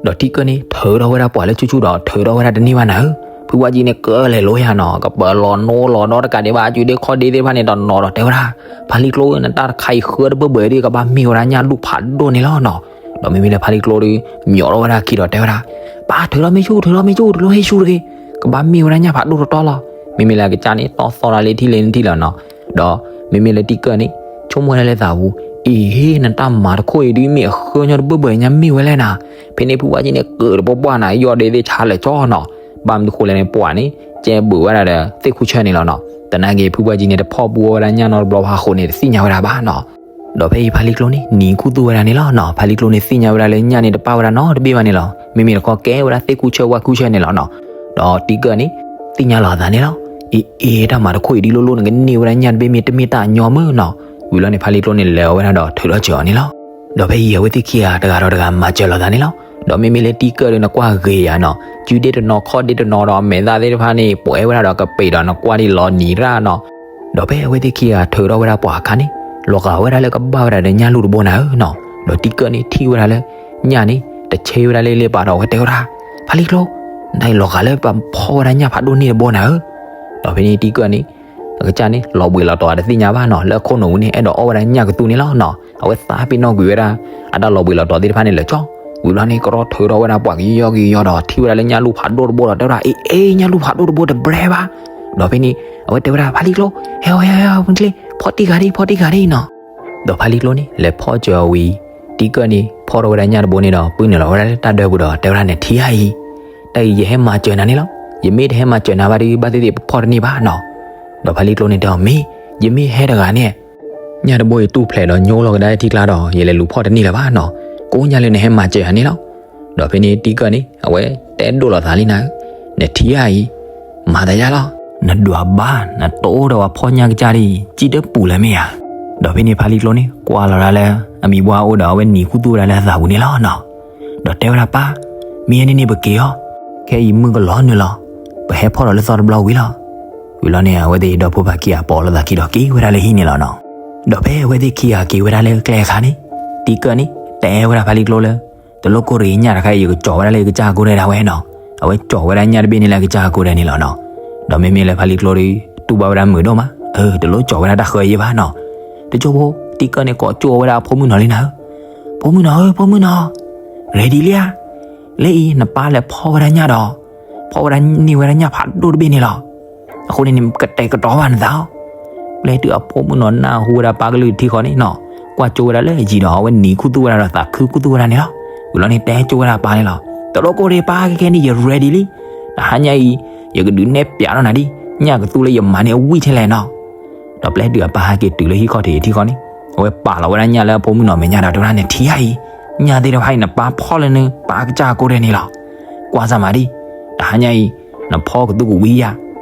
ဧၢ. ဒီးတံၢ်ကၢၢ်န့ၣ် ထုးထီၣ်ဝဲဒၣ်ပှၤလၢဆူၣ်ဆူၣ်ဒီး ထုးထီၣ်ဝဲဒၣ်တန့ၢ်ဘၣ်နၤဧၢ. ဖုဝါကၠံန့ၣ် ကလဲၤလိယၤနီၤ, ကပၢၤလီၤနိလီၤဒီတကးဒံးဘၣ် အစုဒ့ခီၣ်ဒ့သ့ၣ်တဖၣ်န့ၣ် တနီၤဒီးတဲဝဲဒၣ်, ဖါလံကျိဧၢ, နတၢ်တခါအံၤဃၢတဘၢဘၢဒ် ကဘၣ်မ့ၢ်ဝဲဒၣ်ညၣ်လူၢ်ဖးဒိၣ်န့ၣ်လီၤနီၤ. ဒီးမ့မ့ၢ်လၢဖါလံကျိဒီး မၠိးထီၣ်ဝဲဒၣ်ခံဒီးတဲဝဲဒၣ်, ပၢ်ထုးထီၣ်မ့ၢ်ဆူၣ်, ထုးထီၣ်မ့ၢ်ဆူၣ်, တလိၣ်ဟ့ၣ်ဆူၣ်တဂ့ၤ, ကဘၣ်မ့ၢ်ဝဲဒၣ်ညၣ်ဖးဒိၣ်တတီလီၤ. မ့မ့ၢ်လၢအကစၢ်န့ၣ် တီသီၣ်ဒၣ်လၢထံၣ်လ့ၣ်နထံၣ်လီၤနီၤ. ဒီးမ့မ့ၢ်လၢတံၢ်ကၢၢ်န့ၣ် ဆိကမိၣ်ဝဲဒၣ်လၢသးပူၤ, အ့ နတၢ်မၤတခိၣ်အံၤဒ်မ့ၢ်အဃၢညီတဘၢဘၢညါမ့ၢ်ဝဲလဲၣ်နၤ. ဖဲန့ၣ်ဖုဝါကၠံန့ၣ် ကၢးတပှၢ်ပှၢ်နၤ ယီၢ်ဒ့သ့ၣ်ဆါလၢာ်ကၠီနီၤ. ဘၣ်မနုၤဃိလဲၣ်န့ၣ် ပှၤန့ၣ် ကဲဘုးဝဲဒၣ်ဒီးသ့ၣ်ခူၣ်ဆၢၣ်န့ၣ်လီၤနီၤ. သနာ်က့ ဖုဝါကၠံန့ၣ် တဖီၣ်ပူအီၣ်ဝဲဒၣ်ညၣ်နီတဘျီဘၣ်အဃိန့ၣ် တသ့ၣ်ညါဝဲဒၣ်ဘၣ်နီၤ. ဒီးဖဲအံၤဖါလံကျိန့ၣ် နံၤခူသူၣ်ဝဲဒၣ်န့ၣ်လီၤနီၤ. ဖါလံကျိန့ၣ်သ့ၣ်ညါဝဲဒၣ်လၢညၣ်န့ၣ်တပၣ်ဝဲဒၣ်နီတဘ့ၣ်ဘၣ်န့ၣ်လီၤ. မ့မ့ၢ်တခီကဲဝဲဒၣ်သ့ၣ်ခူၣ်ဆၢၣ်ဝၣ်ခူၣ်ဆၢၣ်န့ၣ်လီၤနီၤ. ဒီးတံၢ်ကၢၢ်န့ၣ် သ့ၣ်ညါလီၤအသးန့ၣ်လီၤ. အ့ အ့ တၢ်မၤတခိၣ်အံၤဒ်လိၣ်လိၣ် နကန့ၢ်ဝဲဒၣ်ညၣ်တဘ့ၣ်မ့ၢ်တမ့ၢ်တၢ်အညီမ့ၢ်နီၤ. ဝံၤလီၤန့ၣ် ဖါလံကျိန့ၣ် လဲၤအီၤဝဲဒၣ်ဒီးထုးထီၣ်စၢၤအီၤန့ၣ်လီၤ. ဒီးဖဲအံၤအဝဲသ့ၣ်ခံဂၤတဂၤဒီးတဂၤမၤစၢၤလီၤသးန့ၣ်လီၤ. ဒီးမ့မ့ၢ်လၢတံၢ်ကၢၢ်ဒီးနကွၢ်ဂ့ၤယၤနီၤ, စုဒ့တနီၤခီၣ်ဒ့တနီၤဒီး အမဲာ်သၣ်သ့ၣ်တဖၣ်န့ၣ် ပှဲၤဝဲဒၣ်ဒီးကပ့ၤဒီးနကွၢ်ဒ်လီၤနံၤရၣ်နီၤ. ဒီးဖဲအဝဲသ့ၣ်ခံဂၤထုးထီၣ်ဝဲဒၣ်ပှၤအခါန့ၣ်, လီၤဂာ်ဝဲဒၣ်လၢကဘၣ်ဝဲဒၣ်ဒီးညၣ်လူၢ်တဘိနၤဧၢနီၤ. ဒီးတံၢ်ကၢၢ်န့ၣ်ထံၣ်ဝဲဒၣ်လၢ ညၣ်န့ၣ် တဆ့ဝဲဒၣ်လၢလ့ပာ်ဒီးအဝဲတဲဝဲဒၣ်, ဖါလံကျိ, နတၢ်အံၤလီၤဂာ်လၢပှၤဖီၣ်ဝဲဒၣ်ညၣ်ဖးဒိၣ်န့ၢ်တဘိနၤဧၢ. ဒီးဖဲန့ၣ်တံၢ်ကၢၢ်န့ၣ် အကစၢ်န့ၣ် လီၤဘှံးလီၤတီၤတသ့ၣ်ညါဘၣ်နီၤ, လၢအခိၣ်နူာ်ဝံၤန့ၣ် အဲၣ်ဒိးအီၣ်ဝဲဒၣ်ညၣ်ကသူန့ၣ်လီၤနီၤ. အဝဲသးပ့ၤနီၣ်ကွံာ်ဝဲဒၣ် အတၢ်လီၤဘှံးလီၤတီၤသ့ၣ်တဖၣ်န့ၣ်လၢာ်ကၠီ. ဝံၤလီၤန့ၣ် ကရီထုးထီၣ်ဝဲဒၣ်ပှၤကယီကယီဒီး ထံၣ်ဝဲဒၣ်လၢညၣ်လူၢ်ဖးဒိၣ်တဘိဒီး တဲဝဲဒၣ် အ့ အ့ ညၣ်လူၢ်ဖးဒိၣ်တဘိတဘျဲဘၣ်. ဒီးဖဲန့ၣ် အဝဲတဲဝဲဒၣ် ဖါလံကျိ, ဟဲ ဟဲ ဟဲ ဖီၣ်တံၢ်ဂၤဒ် ဖီၣ်တံၢ်ဂၤဒ်နီၤ. ဒီးဖါလံကျိန့ၣ် လဲၤဖီၣ်စၢၤအီၤဝံၤ တံၢ်ကၢၢ်န့ၣ် ဖီၣ်ထီၣ်ဝဲဒၣ်ညၣ်တဘိန့ၣ်ဒီး ပုၢ်နုာ်လီၤဝဲဒၣ်လၢတၢ်ဒၢပူၤဒီး တဲဝဲဒၣ် နထံၣ်ဧါအံၤ, တၢ်အံၤယဟဲမၤစၢၤနၤန့ၣ်လီၤ. ယမ့ၢ်တဟဲမၤစၢၤနၤဘၣ်ဒီး ဘၣ်သ့ၣ်သ့ၣ်ပဖီၣ်တန့ၢ်ဘၣ်နီၤ. ဒီးဖါလံကျိန့ၣ်တဲအီၤ မ့ၢ် ယမ့ၢ်ဟဲတဂၤန့ၣ် ညၣ်တဘိအံၤတူၢ်ဖျဲးဒီးညိလီၤကဒါထံကျါဒီး ယလဲၤလူၤဖီၣ်တန့ၢ်လၢၤဘၣ်နီၤ. ကိးညါလၢနဟဲမၤစၢၤယၤန့ၣ်လီၤ. ဒီးဖဲန့ၣ်တံၢ်ကၢၢ်န့ၣ် အဝဲတဲဒိၣ်လီၤသးလံနၤဧၢ, နထံၣ်ဧါအံၤ, မၤသးယါလီၤ. နဒွးဘၣ် နတအိၣ်ဒီးပှၤဖီၣ်ညၣ်ကစၢ်ဒ်အံၤ စံၣ်တပူၤလၢၤမ့ၢ်ဧါ. ဒီးဖဲန့ၣ်ဖါလံကျိန့ၣ် ကွၢ်လီၤဒၣ်လၢ အမံၤပှၢ်အိၣ်ဒီးအဝဲနံၤခူသူၣ်ဝဲဒၣ်လၢအသးပူၤန့ၣ်လီၤနီၤ. ဒီးတဲဝဲဒၣ်ပၢ်, မ့ၢ်ယဲန့ၣ်န့ၣ်ပက့ၤအီၤ, ခဲအံၤမုၢ်ကလီၤနုာ်လီၤ, ပဟဲဖီၣ်ဒီးလၢသီတဘျီဝံၤလီၤ. ဝံၤလီၤန့ၣ် အဝဲသ့ၣ်ဒီဖိပၢ်ခံဂၤပိာ်လိာ်သးခံဒီးက့ၤဝဲဒၣ်လၢဟံၣ်န့ၣ်လီၤနီၤ. ဒီးဖဲအဝဲသ့ၣ်ခံဂၤက့ၤဝဲဒၣ်လၢကျဲအခါန့ၣ်, တံၢ်ကၢၢ်န့ၣ် တဲဝဲဒၣ်ဖါလံကျိလၢ တလိၣ်ကိၢ်တဂ့ၤ ညၣ်တခါအံၤ ယကကၠီၤဝဲဒၣ်လၢယကစၢ်အကိးဒဲးဒၣ်ဝဲနီၤ. အဝဲကၠီၤဝဲဒၣ်ညၣ်တဘ့ၣ်န့ၣ်လၢအကစၢ်အကိးဒဲးန့ၣ်လီၤနီၤ. ဒီးမ့မ့ၢ်လၢဖါလံကျိဒီး တူၢ်ဘၣ်ဝဲဒၣ်မုာ်ဒိၣ်မး, အၢ တလိၣ်ကၠီၤဝဲဒၣ်တၢ်ဃၢယဲၢ်ဘၣ်နီၤ. တကၠိဖိ တံၢ်ကၢၢ်န့ၣ် ကိးကၠိဝဲဒၣ်အဖိမုၣ်နီၤလံနၤဧၢ, ဖိမုၣ်နီၤဧၢ ဖိမုၣ်နီၤ, ready လံဧါ, လၢအံၤ နပၢ်လဲၤဖီၣ်ဝဲဒၣ်ညၣ်ဒီး ဖီၣ်ဝဲဒၣ်န့ၢ်ဝဲဒၣ်ညၣ်ဖးဒိၣ်တဘ့ၣ်န့ၣ်လီၤ. အဃိန့ၣ်န့ၣ် ကတဲာ်ကတီၤဘၣ်နသးအီၤ. ပျဲတုၤအဖိမုၣ်နီၤနၢ်ဟူဝဲဒၣ်ပၢ်ကလုၢ်ထံဃီန့ၣ်နီၤ, ကွၢ်ကၠိဝဲဒၣ်လၢအယံၤဒီး အဝဲနံၤခူသူၣ်ဝဲဒၣ်ဒီးသးခုခူသူၣ်ဝဲဒၣ်န့ၣ်လီၤ. ဝံၤလီၤန့ၣ် တဲကၠိဝဲဒၣ်ပၢ်န့ၣ်လီၤ. တလိၣ်ကိၢ်တဂ့ၤပၢ်, ခဲခဲန့ၣ် ယ ready လံ. တဟါညါအံၤ ယကဒုးနဲၣ်ပျးထီၣ်နၤဒ် ညၣ်ကသူလၢယမၤန့ၢ်အဝံၣ်ထဲလဲၣ်နီၤ. ဒီးပျဲတုၤအပၢ်ဟဲက့ၤတုၤလၢဟံၣ်ခီၣ်ထံးထံဃီန့ၣ်, အဝဲပာ်လီၤဝဲဒၣ်ညၣ်လၢအဖိမုၣ်နီၤမဲာ်ညါဒီး တဲဝဲဒၣ် နထံၣ်ဧါအံၤ, ညၣ်သ့ၣ်တဖၣ်အံၤ နပၢ်ဖီၣ်လၢနပၢ်ကစၢ်အကိဒဲးန့ၣ်လီၤ. ကွၢ်စၢ်မၤဒံး, တဟါညါအံၤ နဖီၣ်ကသူကဝံယၤ,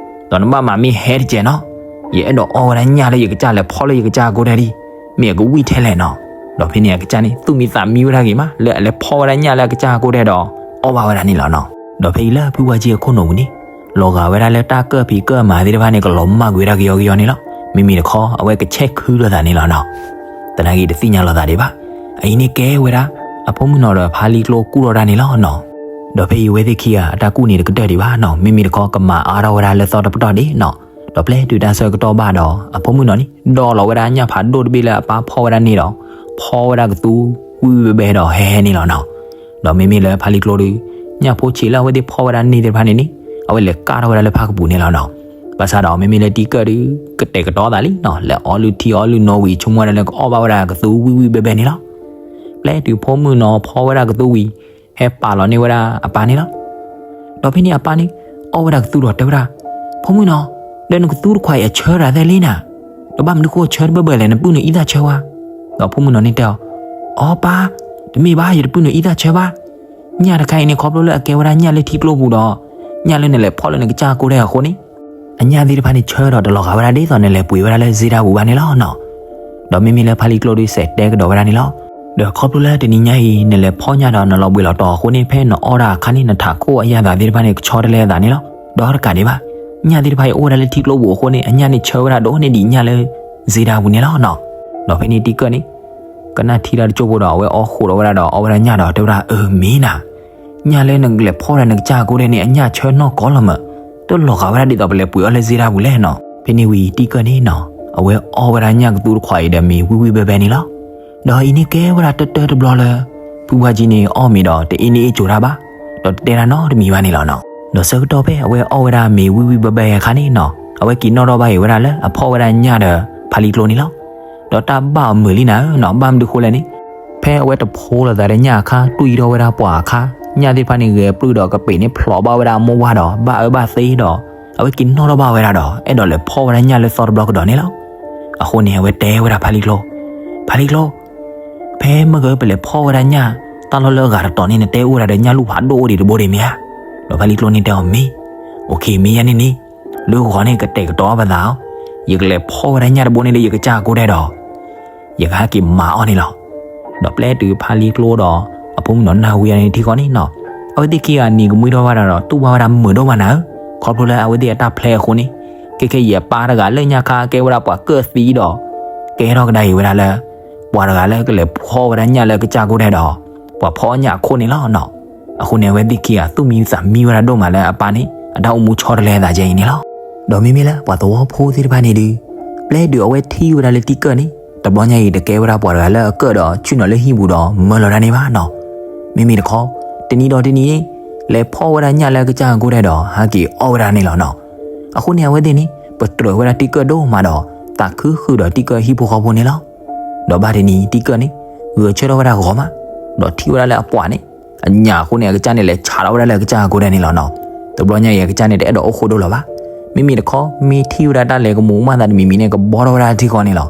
ဒီးနဘၣ်မၤမ့ၢ်ဟဲတကဲးနီၤ, ယအဲၣ်ဒိးအီၣ်ဝဲဒၣ်ညၣ်လၢယကစၢ်လဲၤဖီၣ်လၢယကစၢ်အကိဒဲးဒံး, မ့ၢ်အကဝံၣ်ထဲလဲၣ်နီၤ. ဒီးဖဲန့ၣ်အကစၢ်န့ၣ် သူၣ်မံသးမံဝဲဒၣ်ဂ့ၤမး လၢအလဲၤဖီၣ်ဝဲဒၣ်ညၣ်လၢအကစၢ်အကိဒဲးဒီး အီၣ်ဘၣ်ဝဲဒၣ်န့ၣ်လီၤနီၤ. ဒီးဖဲအံၤလၢဖုဝါကၠံအခိၣ်နူာ်ပူၤန့ၣ် လီၤဂာ်ဝဲဒၣ်လၢတၢ်ကၢၣ်ဖံးကၢၣ်မၤသ့ၣ်တဖၣ်န့ၣ် ကလီၤမၢ်ကွံာ်ဝဲဒၣ်ကယီကယီန့ၣ်လီၤ. မ့မ့ၢ်တခီ အဝဲကဆဲးခုလိာ်သးန့ၣ်လီၤနီၤ. သနာ်က့တသ့ၣ်ညါလိာ်သးဒံးဘၣ်. အအံၤန့ၣ်ကဲဝဲဒၣ် အဖိမုၣ်နီၤဒီးဖါလံကျိကူၣ်ထီၣ်တၢ်န့ၣ်လီၤနီၤ. ဒီးဖဲအံၤအဝဲသ့ၣ်ခံဂၤအတၢ်ကူၣ်န့ၣ်တကတၢၢ်ဒံးဘၣ်နီၤ. မ့မ့ၢ်တခီကမၤအါထီၣ်ဝဲဒၣ်လၢသီတပတီၢ်ဒံးနီၤ. ဒီးပျဲတုၤတၢ်ဆၢကတီၢ်ဘၣ်ဒီး အဖိမုၣ်နီၤန့ၣ် ဒီးလီၤဝဲဒၣ်ညၣ်ဖးဒိၣ်တဘ့ၣ်လၢအပၢ်ဖီၣ်ဝဲဒၣ်န့ၣ်ဒီး ဖီဝဲဒၣ်ကသူဝံၣ်ဝံၣ်ဘဲဘဲဒီးဟဲဟဲန့ၣ်လီၤနီၤ. ဒီးမ့မ့ၢ်လၢဖါလံကျိဒီး ညၣ်ဖိဆံးလၢအဝဲသ့ၣ်ဖီၣ်ဝဲဒၣ်န့ၣ်န့ၣ် အဝဲလဲၤကၢ်ထီၣ်ဝဲဒၣ်လၢဖၣ်ကပူၤန့ၣ်လီၤနီၤ. ဘၣ်ဆၣ်ဒီးမ့မ့ၢ်လၢတံၢ်ကၢၣ်ဒီး ကတဲာ်ကတီၤသးလံနီၤ, လဲၤအီလုၢ်ထံအီလုၢ်နိဝံၤ ဆိကမိၣ်ဝဲဒၣ်လၢကအီၣ်ဘၣ်ဝဲဒၣ်ကသူဝံၣ်ဝံၣ်ဘဲဘဲန့ၣ်လီၤ. ပျဲတုၤဖိမုၣ်နီၤဖီဝဲဒၣ်ကသူဝံၤ ဟဲပာ်လီၤန့ၢ်ဝဲဒၣ်အပၢ်န့ၣ်လီၤ. ဒီးဖဲန့ၣ်အပၢ်န့ၣ် အီၣ်ဝဲဒၣ်ကသူဒီးတဲဝဲဒၣ်, ဖိမုၣ်နီၤ, ဒီးနကသူတခွးအံၤအဆၢတၢ်သဲလံနၤ, ဒီးဘၣ်မနုၤဃိအဆၢတဘၢဘၢလဲၣ်, နပုၢ်နအံသၣ်ဆၢဝါ. ဒီးဖိမုၣ်နီၤန့ၣ်တဲအီၤ, အီပၢ်, တမ့ၢ်ဘၣ်, ယတပုၢ်နအံသၣ်ဆၢဘၣ်. ညၣ်တခါအံၤန့ၣ် ခီဖျိလၢအကဲဝဲဒၣ်ညၣ်လၢထံကျိပူၤဒီး ညၣ်လၢနလဲၤဖီၣ်လၢနကစၢ်ကိဒဲးအဃိန့ၣ် အညၣ်သ့ၣ်တဖၣ်န့ၣ်ဆၢဒီးတလီၤဂာ်ဝဲဒၣ်ဒ်သိးနလဲၤပှ့ၤဝဲဒၣ်လၢစ့တၢ်ပူၤဘၣ်န့ၣ်လီၤနီၤ. ဒီးမ့မ့ၢ်လၢဖါလံကျိဒီးစဲးတဲကဒီးဝဲဒၣ်န့ၣ်လီၤ. ဒီးခီဖျိလၢတနံၤညါအံၤ နလဲၤဖီၣ်ညၣ်ဒီးနလီၤဘှံးလီၤတီၤအဃိန့ၣ် ဖဲနအီၣ်တၢ်အခါန့ၣ် နထးခိၣ်အယၣ်သးသ့ၣ်တဖၣ်န့ၣ် ကဆီတလဲအသးန့ၣ်လီၤ. ဒီးတကးဒံးဘၣ်, ညၣ်သ့ၣ်တဖၣ်အံၤအိၣ်ဝဲဒၣ်လၢထံကျိပူၤအဃိန့ၣ် အညၣ်န့ၣ်ဆၢဝဲဒၣ်ဒိၣ်န့ၢ်ဒံးညၣ်လၢစ့တၢ်ပူၤန့ၣ်လီၤနီၤ. ဒီးဖဲန့ၣ်တံၢ်ကၢၣ်န့ၣ် ကနၣ်ထံတၢ်တစိၢ်ဖိဒီး အဝဲအီၣ်ဃိးဒီးဝဲဒၣ်ဒီးအီၣ်ဝဲဒၣ်ညၣ်ဒီးတဲဝဲဒၣ်, အၢ မ့ၢ်နၤ, ညၣ်လၢနလဲၤဖီၣ်ဝဲဒၣ်နကစၢ်အကိဒဲးန့ၣ် အညၣ်ဆၢနီၢ်ကီၢ်လီၤမး, တလီၤဂာ်ဝဲဒၣ်ဒ်သိးပလဲၤပှ့ၤအီၣ်လၢစ့တၢ်ပူၤလဲၣ်နီၤ. ဖဲန့ၣ်ဝံၤတံၢ်ကၢၣ်န့ၣ်နီၤ အဝဲအီၣ်ဝဲဒၣ်ညၣ်ကသူတခွးအံၤဒီးမ့ၤဝံၣ်ဝံၣ်ဘဲဘဲန့ၣ်လီၤ. ဒီးအံၤန့ၣ်ကဲဝဲဒၣ်တၢတၢတဘျီလၢ ဖုဝါကၠံန့ၣ်အီၣ်မ့ၤဒီးတအ့န့ၢ်အ့ၣ်ကၠိၤတၢ်ဘၣ်, ဒီးတတဲတၢ်နီတမံၤဘၣ်န့ၣ်လီၤနီၤ. ဒီးဆၢကတီၢ်ဖဲအဝဲအီၣ်ဝဲဒၣ်မ့ၤဝံၣ်ဝံၣ်ဘဲဘဲအခါန့ၣ်နီၤ အဝဲက့ၤနီၣ်ထီၣ်ဘၣ်က့ၤဝဲဒၣ်လၢအဖီၣ်ဝဲဒၣ်ညၣ်ဒီးဖါလံကျိန့ၣ်လီၤ. ဒီးတၢ်ဘၣ်အီၤမုာ်လံနၤဧၢနီၤ, ဘၣ်မနုၤဃိလဲၣ်န့ၣ် ဖဲအဝဲတဖိလီၤသးဒီးညၣ်အခါ တွံၢ်ထီၣ်ဝဲဒၣ်ပှၤအခါ ညၣ်သ့ၣ်တဖၣ်န့ၣ် ဂဲၤပျုၢ်ဒီးကပ့ၤန့ၣ်ဖျိးဘၣ်ဝဲဒၣ်အမိၢ်ဝၢ်ဒီး ဘၣ်အၢဘၣ်သီဒီး အဝဲက့ၤနီၣ်ထီၣ်ဘၣ်ဝဲဒၣ်ဒီး အဲၣ်ဒိးလဲၤဖီၣ်ဝဲဒၣ်ညၣ်လၢသီတဘျီကဒီးန့ၣ်လီၤ. အဃိန့ၣ် အဝဲတဲဝဲဒၣ်ဖါလံကျိ, ဖါလံကျိ, ဖဲမ့ၢ်ဂ့ၤပလဲၤဖီၣ်ဝဲဒၣ်ညၣ် တၢ်လီၢ်လၢအဂၤတတီၤန့ၣ် နတဲအိၣ်ဝဲဒၣ်ဒီးညၣ်လူၢ်ဖးဒိၣ်အိၣ်ဒံးတဘိဒံးမ့ၢ်ဧါ. ဒီးဖါလံကျိန့ၣ်တဲအီၤမ့ၢ်, အိၣ်ခ့မ့ၢ်ယဲန့ၣ်န့ၣ် လၢဂီၤန့ၣ်ကတဲာ်ကတီၤပသးအီၤ, ယကလဲၤဖီၣ်ဝဲဒၣ်ညၣ်တဘိန့ၣ်လၢယကစၢ်အကိဒဲးဒီး ယကဟဲက့ၤမၤအီၤန့ၣ်လီၤ. ဒီးပျဲတုၤဖါလံကျိဒီး အဖိမုၣ်နီၤနၢ်ဟူဝဲန့ၣ်ထံဃီန့ၣ်နီၤ, အဝဲသ့ၣ်ခံဂၤနံၤကမှံထီၣ်ဝဲဒၣ်ဒီး တူၢ်ဘၣ်ဝဲဒၣ်မုာ်ဒိၣ်မးနၤဧၢ, ခီဖျိလၢအဝဲသ့ၣ်အတၢ်ဖျဲးအဃိန့ၣ်, ခဲခဲအံၤအပၢ်တဂၤလၢညါခါကဲဝဲဒၣ်ပှၤကၢၣ်သံဒီး ကဲထီၣ်ကဒါအံၤဝဲဒၣ်လၢ ပှၤတဂၤလၢကလဲၤဖီၣ်ဝဲဒၣ်ညၣ်လၢကစၢ်ကိဒဲးဒီး ပှၤဖီၣ်ညၣ်အခိၣ်န့ၣ်လီၤနီၤ. အဃိန့ၣ် အဝဲသ့ၣ်ခံဂၤသူၣ်မံသးမံဝဲဒၣ်ဒိၣ်မးလၢအပၢ်န့ၣ် အတၢ်အိၣ်မူဆီတလဲအသးကဲအံၤန့ၣ်လီၤ. ဒီးမ့မ့ၢ်လၢပှၤသဝီဖိသ့ၣ်တဖၣ်န့ၣ်ဒီး ပျဲဒုးအဝဲထံၣ်ဝဲဒၣ်လၢတံၢ်ကၢၣ်န့ၣ် တဘျီညါအံၤတကဲဝဲဒၣ်ပှၤတဂၤလၢအကၢၣ်ဒီးဆ့ၣ်နီၤလၢဟံၣ်ပူၤဒီးမၢလီၤဒၣ်န့ၣ်ဘၣ်နီၤ. မ့မ့ၢ်တခီ တနံၤဒီးတနံၤန့ၣ် လဲၤဖီၣ်ဝဲဒၣ်ညၣ်လၢကစၢ်အကိဒဲးဒီး ဟဲက့ၤအီၣ်ဝဲဒၣ်န့ၣ်လီၤနီၤ. အဃိန့ၣ် အဝဲသ့ၣ်န့ၣ် ပတြၢၤဝဲဒၣ်တံၢ်ကၢၣ်ဒိၣ်မးဒီး သးခုဃုာ်ဒီးတံၢ်ကၢၣ်ဟံၣ်ဖိဃီဖိန့ၣ်လီၤ. ဒီးဘၣ်တနံၤတံၢ်ကၢၣ်န့ၣ် ဂဲၤဆၢထၢၣ်ဝဲဒၣ်ဂီၤမး, ဒီးထံၣ်ဝဲဒၣ်လၢအပှၤန့ၣ် အညၣ်အဃိန့ၣ် အကစၢ်န့ၣ်လဲၤဆးထီၣ်ဝဲဒၣ်လၢအကစၢ်အကိဒဲးန့ၣ်လီၤနီၤ. တဘျီညါအံၤအကစၢ်န့ၣ်တအဲၣ်ဒိးအိၣ်ဃိဒိၣ်လၢၤဘၣ်. မ့မ့ၢ်တခီ မ့ၢ်ထံၣ်ဝဲဒၣ်တၢ်လဲၤကမူးမၤသးတမံၤမံၤန့ၣ် ကဘီထီၣ်ဝဲဒၣ်ထံဃီန့ၣ်လီၤ.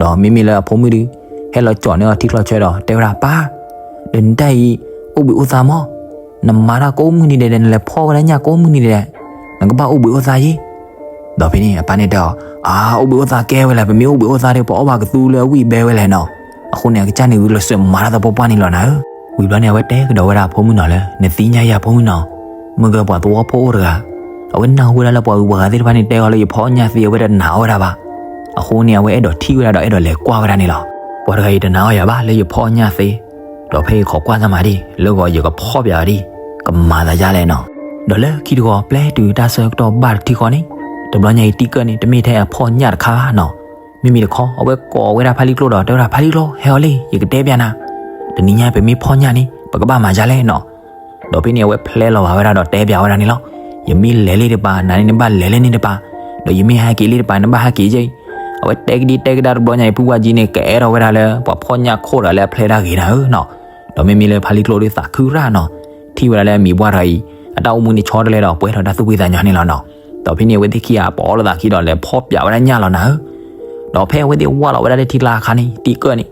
ဒီးမ့မ့ၢ်လၢအဖိမုၣ်ဒီး ဟဲလီၤကၠီၣ်န့ၢ်အီၤထံချီဆၢဒီး တဲဝဲဒၣ်ပၢ်, ဒီးနတၢ်အံၤ အိၣ်ဘှံးအိၣ်သါမး, နမၤတၢ်ကိးမုၢ်နံၤဒဲးဒီး နလဲၤဖီၣ်ဝဲဒၣ်ညၣ်ကိးမုၢ်နံၤဒဲး နကဘၣ်အိၣ်ဘှံးအိၣ်သါယ့ၢ်. ဒီးဖဲန့ၣ် အပၢ်န့ၣ်တဲအီၤ, အါ, အိၣ်ဘှံးအိၣ်သါကဲဝဲလဲၣ်, ပမ့ၢ်အိၣ်ဘှံးအိၣ်သါဒီး ပအီၣ်ဘၣ်ကသူလၢအဝံၣ်ဘဲဝဲလဲၣ်နီၤ. အဃိန့ၣ် အကစၢ်န့ၣ်ဝံၤလီၤစၢၤမၤတၢ်သပှၢ်ပှၢ်န့ၣ်လီၤနၤဧၢ. ဝံၤဘျီန့ၣ် အဝဲတဲကဒီးဝဲဒၣ်အဖိမုၣ်နီၤလၢ နသ့ၣ်ညါယၤဖိမုၣ်နီၤ, မ့ၢ်ဂ့ၤပှၤသဝီဖိအိၣ်တဂၤ အဝဲနၢ်ဟူဝဲဒၣ်လၢပှၤဂုၤပှၤဂၤသ့ၣ်တဖၣ်န့ၣ် တဲအီၤလၢယဖီၣ်ညၣ်သ့ အဝဲတနာ်အီၣ်ဝဲဒၣ်ဘၣ်. အဃိန့ၣ် အဝဲအဲၣ်ဒိးထံၣ်ဝဲဒၣ်ဒီးအဲၣ်ဒိးလဲၤကွၢ်ဝဲဒၣ်န့ၣ်လီၤ. ပှၤတဂၤအံၤတနာ်အီၣ်ယၤဘၣ်လၢယဖီၣ်ညၣ်သ့, ဒီးဖဲယခီကွၢ်သးမၤဒံး လၢဂီၤယကဖီၣ်ပၠးအီၤဒံး, ကမၤသးယါလဲၣ်နီၤ. ဒီးလၢခံတဂီၤ ပျဲတုၤတၢ်ဆၢကတီၢ်ဘၣ်တထံၣ်ဃီန့ၣ်, တဘျီညါအံၤတံၢ်ကၢၣ်န့ၣ် တမ့ၢ်ထဲအဖီၣ်ညၣ်တခါဘၣ်နီၤ. မ့မ့ၢ်တခီ အဝဲကိးဝဲဒၣ်ဖါလံကျိဒီး တဲဝဲဒၣ်ဖါလံကျိ ဟဲအီၤလံ ယကတဲပၠးနၤ, တနံၤညါပမ့ၢ်ဖီၣ်ညၣ်န့ၣ် ပကဘၣ်မၤယါလဲၣ်နီၤ. ဒီးဖဲန့ၣ် အဝဲဖျဲလီၤဘၣ်ဝဲဒၣ်ဒီးတဲပၠးဝဲဒၣ်န့ၣ်လီၤ. ယမ့ၢ်လဲၤလၢတပၤ နၤန့ၣ်နဘၣ်လဲၤလၢန့ၣ်တပၤ, ဒီးယမ့ၢ်ဟဲက့ၤလၢတပၤ နဘၣ်ဟဲက့ၤယဲၢ်. အဝဲတဲကဒံတဲကဒါတဘျီညါအံၤ ဖုဝါကၠံန့ၣ် ကအဲၣ်ထီၣ်ဝဲဒၣ်လၢ ပှၤဖီၣ်ညၣ်ခိၣ်တဂၤလၢအဖျဲတၢ်ဂ့ၤနၤဧၢနီၤ. ဒီးမ့မ့ၢ်လၢဖါလံကျိဒီးသးခုရၣ်နီၤ, ထံၣ်ဝဲဒၣ်လၢအမံၤပှၢ်တဂၤအံၤ အတၢ်အိၣ်မူန့ၣ်ဆီတလဲဒီး ပှဲၤထီၣ်တၢ်သူၣ်ဖှံသးညီန့ၣ်လီၤနီၤ. ဒီးဖဲန့ၣ် အဝဲသ့ၣ်ခံဂၤပအီၣ်လိာ်သးခံဒီး လဲၤဖီၣ်ပၠးဝဲဒၣ်ညၣ်လီၤနၤဧၢ. ဒီးဖဲအဝဲသ့ၣ်ဝၢ်လီၤဝဲဒၣ်လၢထံကျါအခါန့ၣ် တံၢ်ကၢၣ်န့ၣ်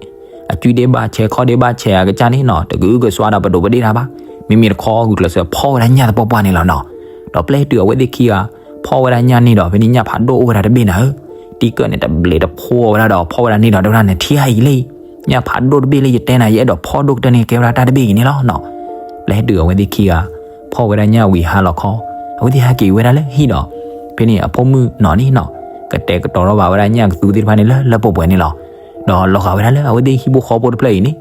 အကွံဒ့ဘၣ်ဆဲး ခီၣ်ဒ့ဘၣ်ဆဲးအကစၢ်န့ၣ်နီၤ တကအုကစွါဒီးပဒိးပဒ့ၣ်တၢ်ဘၣ်. မ့မ့ၢ်တခီ ဂုာ်ကျဲးစၢးဖီၣ်ဝဲဒၣ်ညၣ်သပှၢ်ပှၢ်န့ၣ်လီၤနီၤ. ဒီးပျဲတုၤအဝဲသ့ၣ်ခံဂၤ ဖီၣ်ဝဲဒၣ်ညၣ်န့ၣ်ဒီး ဖဲန့ၣ်ညၣ်ဖးဒိၣ်အိၣ်ဝဲဒၣ်တဘ့ၣ်နၤဧၢ, တံကၢၢ်န့ၣ် တဘျီတဖိးဝဲဒၣ်ဒီး ဖီၣ်ဝဲဒၣ်န့ၣ်ဒီး တဲဝဲဒၣ် နထံၣ်အံၤလံ ညၣ်ဖးဒိၣ်တဘ့ၣ်လၢယတဲနၤ ယအဲၣ်ဒိးဖီၣ်ဒိၣ်ကတၢၢ်န့ၣ် ကဲဝဲဒၣ်တၢ်တဘ့ၣ်အံၤန့ၣ်လီၤနီၤ. ပျဲတုၤအဝဲသ့ၣ်ခံဂၤ ဖီၣ်ဝဲဒၣ်ညၣ်ဝံၤဟါလီၤခီ အဝဲသ့ၣ်ဟဲက့ၤဝဲဒၣ်လၢဟံၣ်ဒီး ဖဲန့ၣ်အဖိမုၣ်နီၢ်န့ၣ်နီၤ ကတဲာ်ကတီၤထီၣ်ဘၣ်ဝဲဒၣ်ညၣ်ကသူသ့ၣ်တဖၣ်န့ၣ်လၢလၢပှဲၤပှဲၤန့ၣ်လီၤ. ဒီးလီၤဂာ်ဝဲဒၣ်လၢအဝဲသ့ၣ်ဟံၣ်ဖိဃီဖိတဖျၢၣ်အံၤန့ၣ်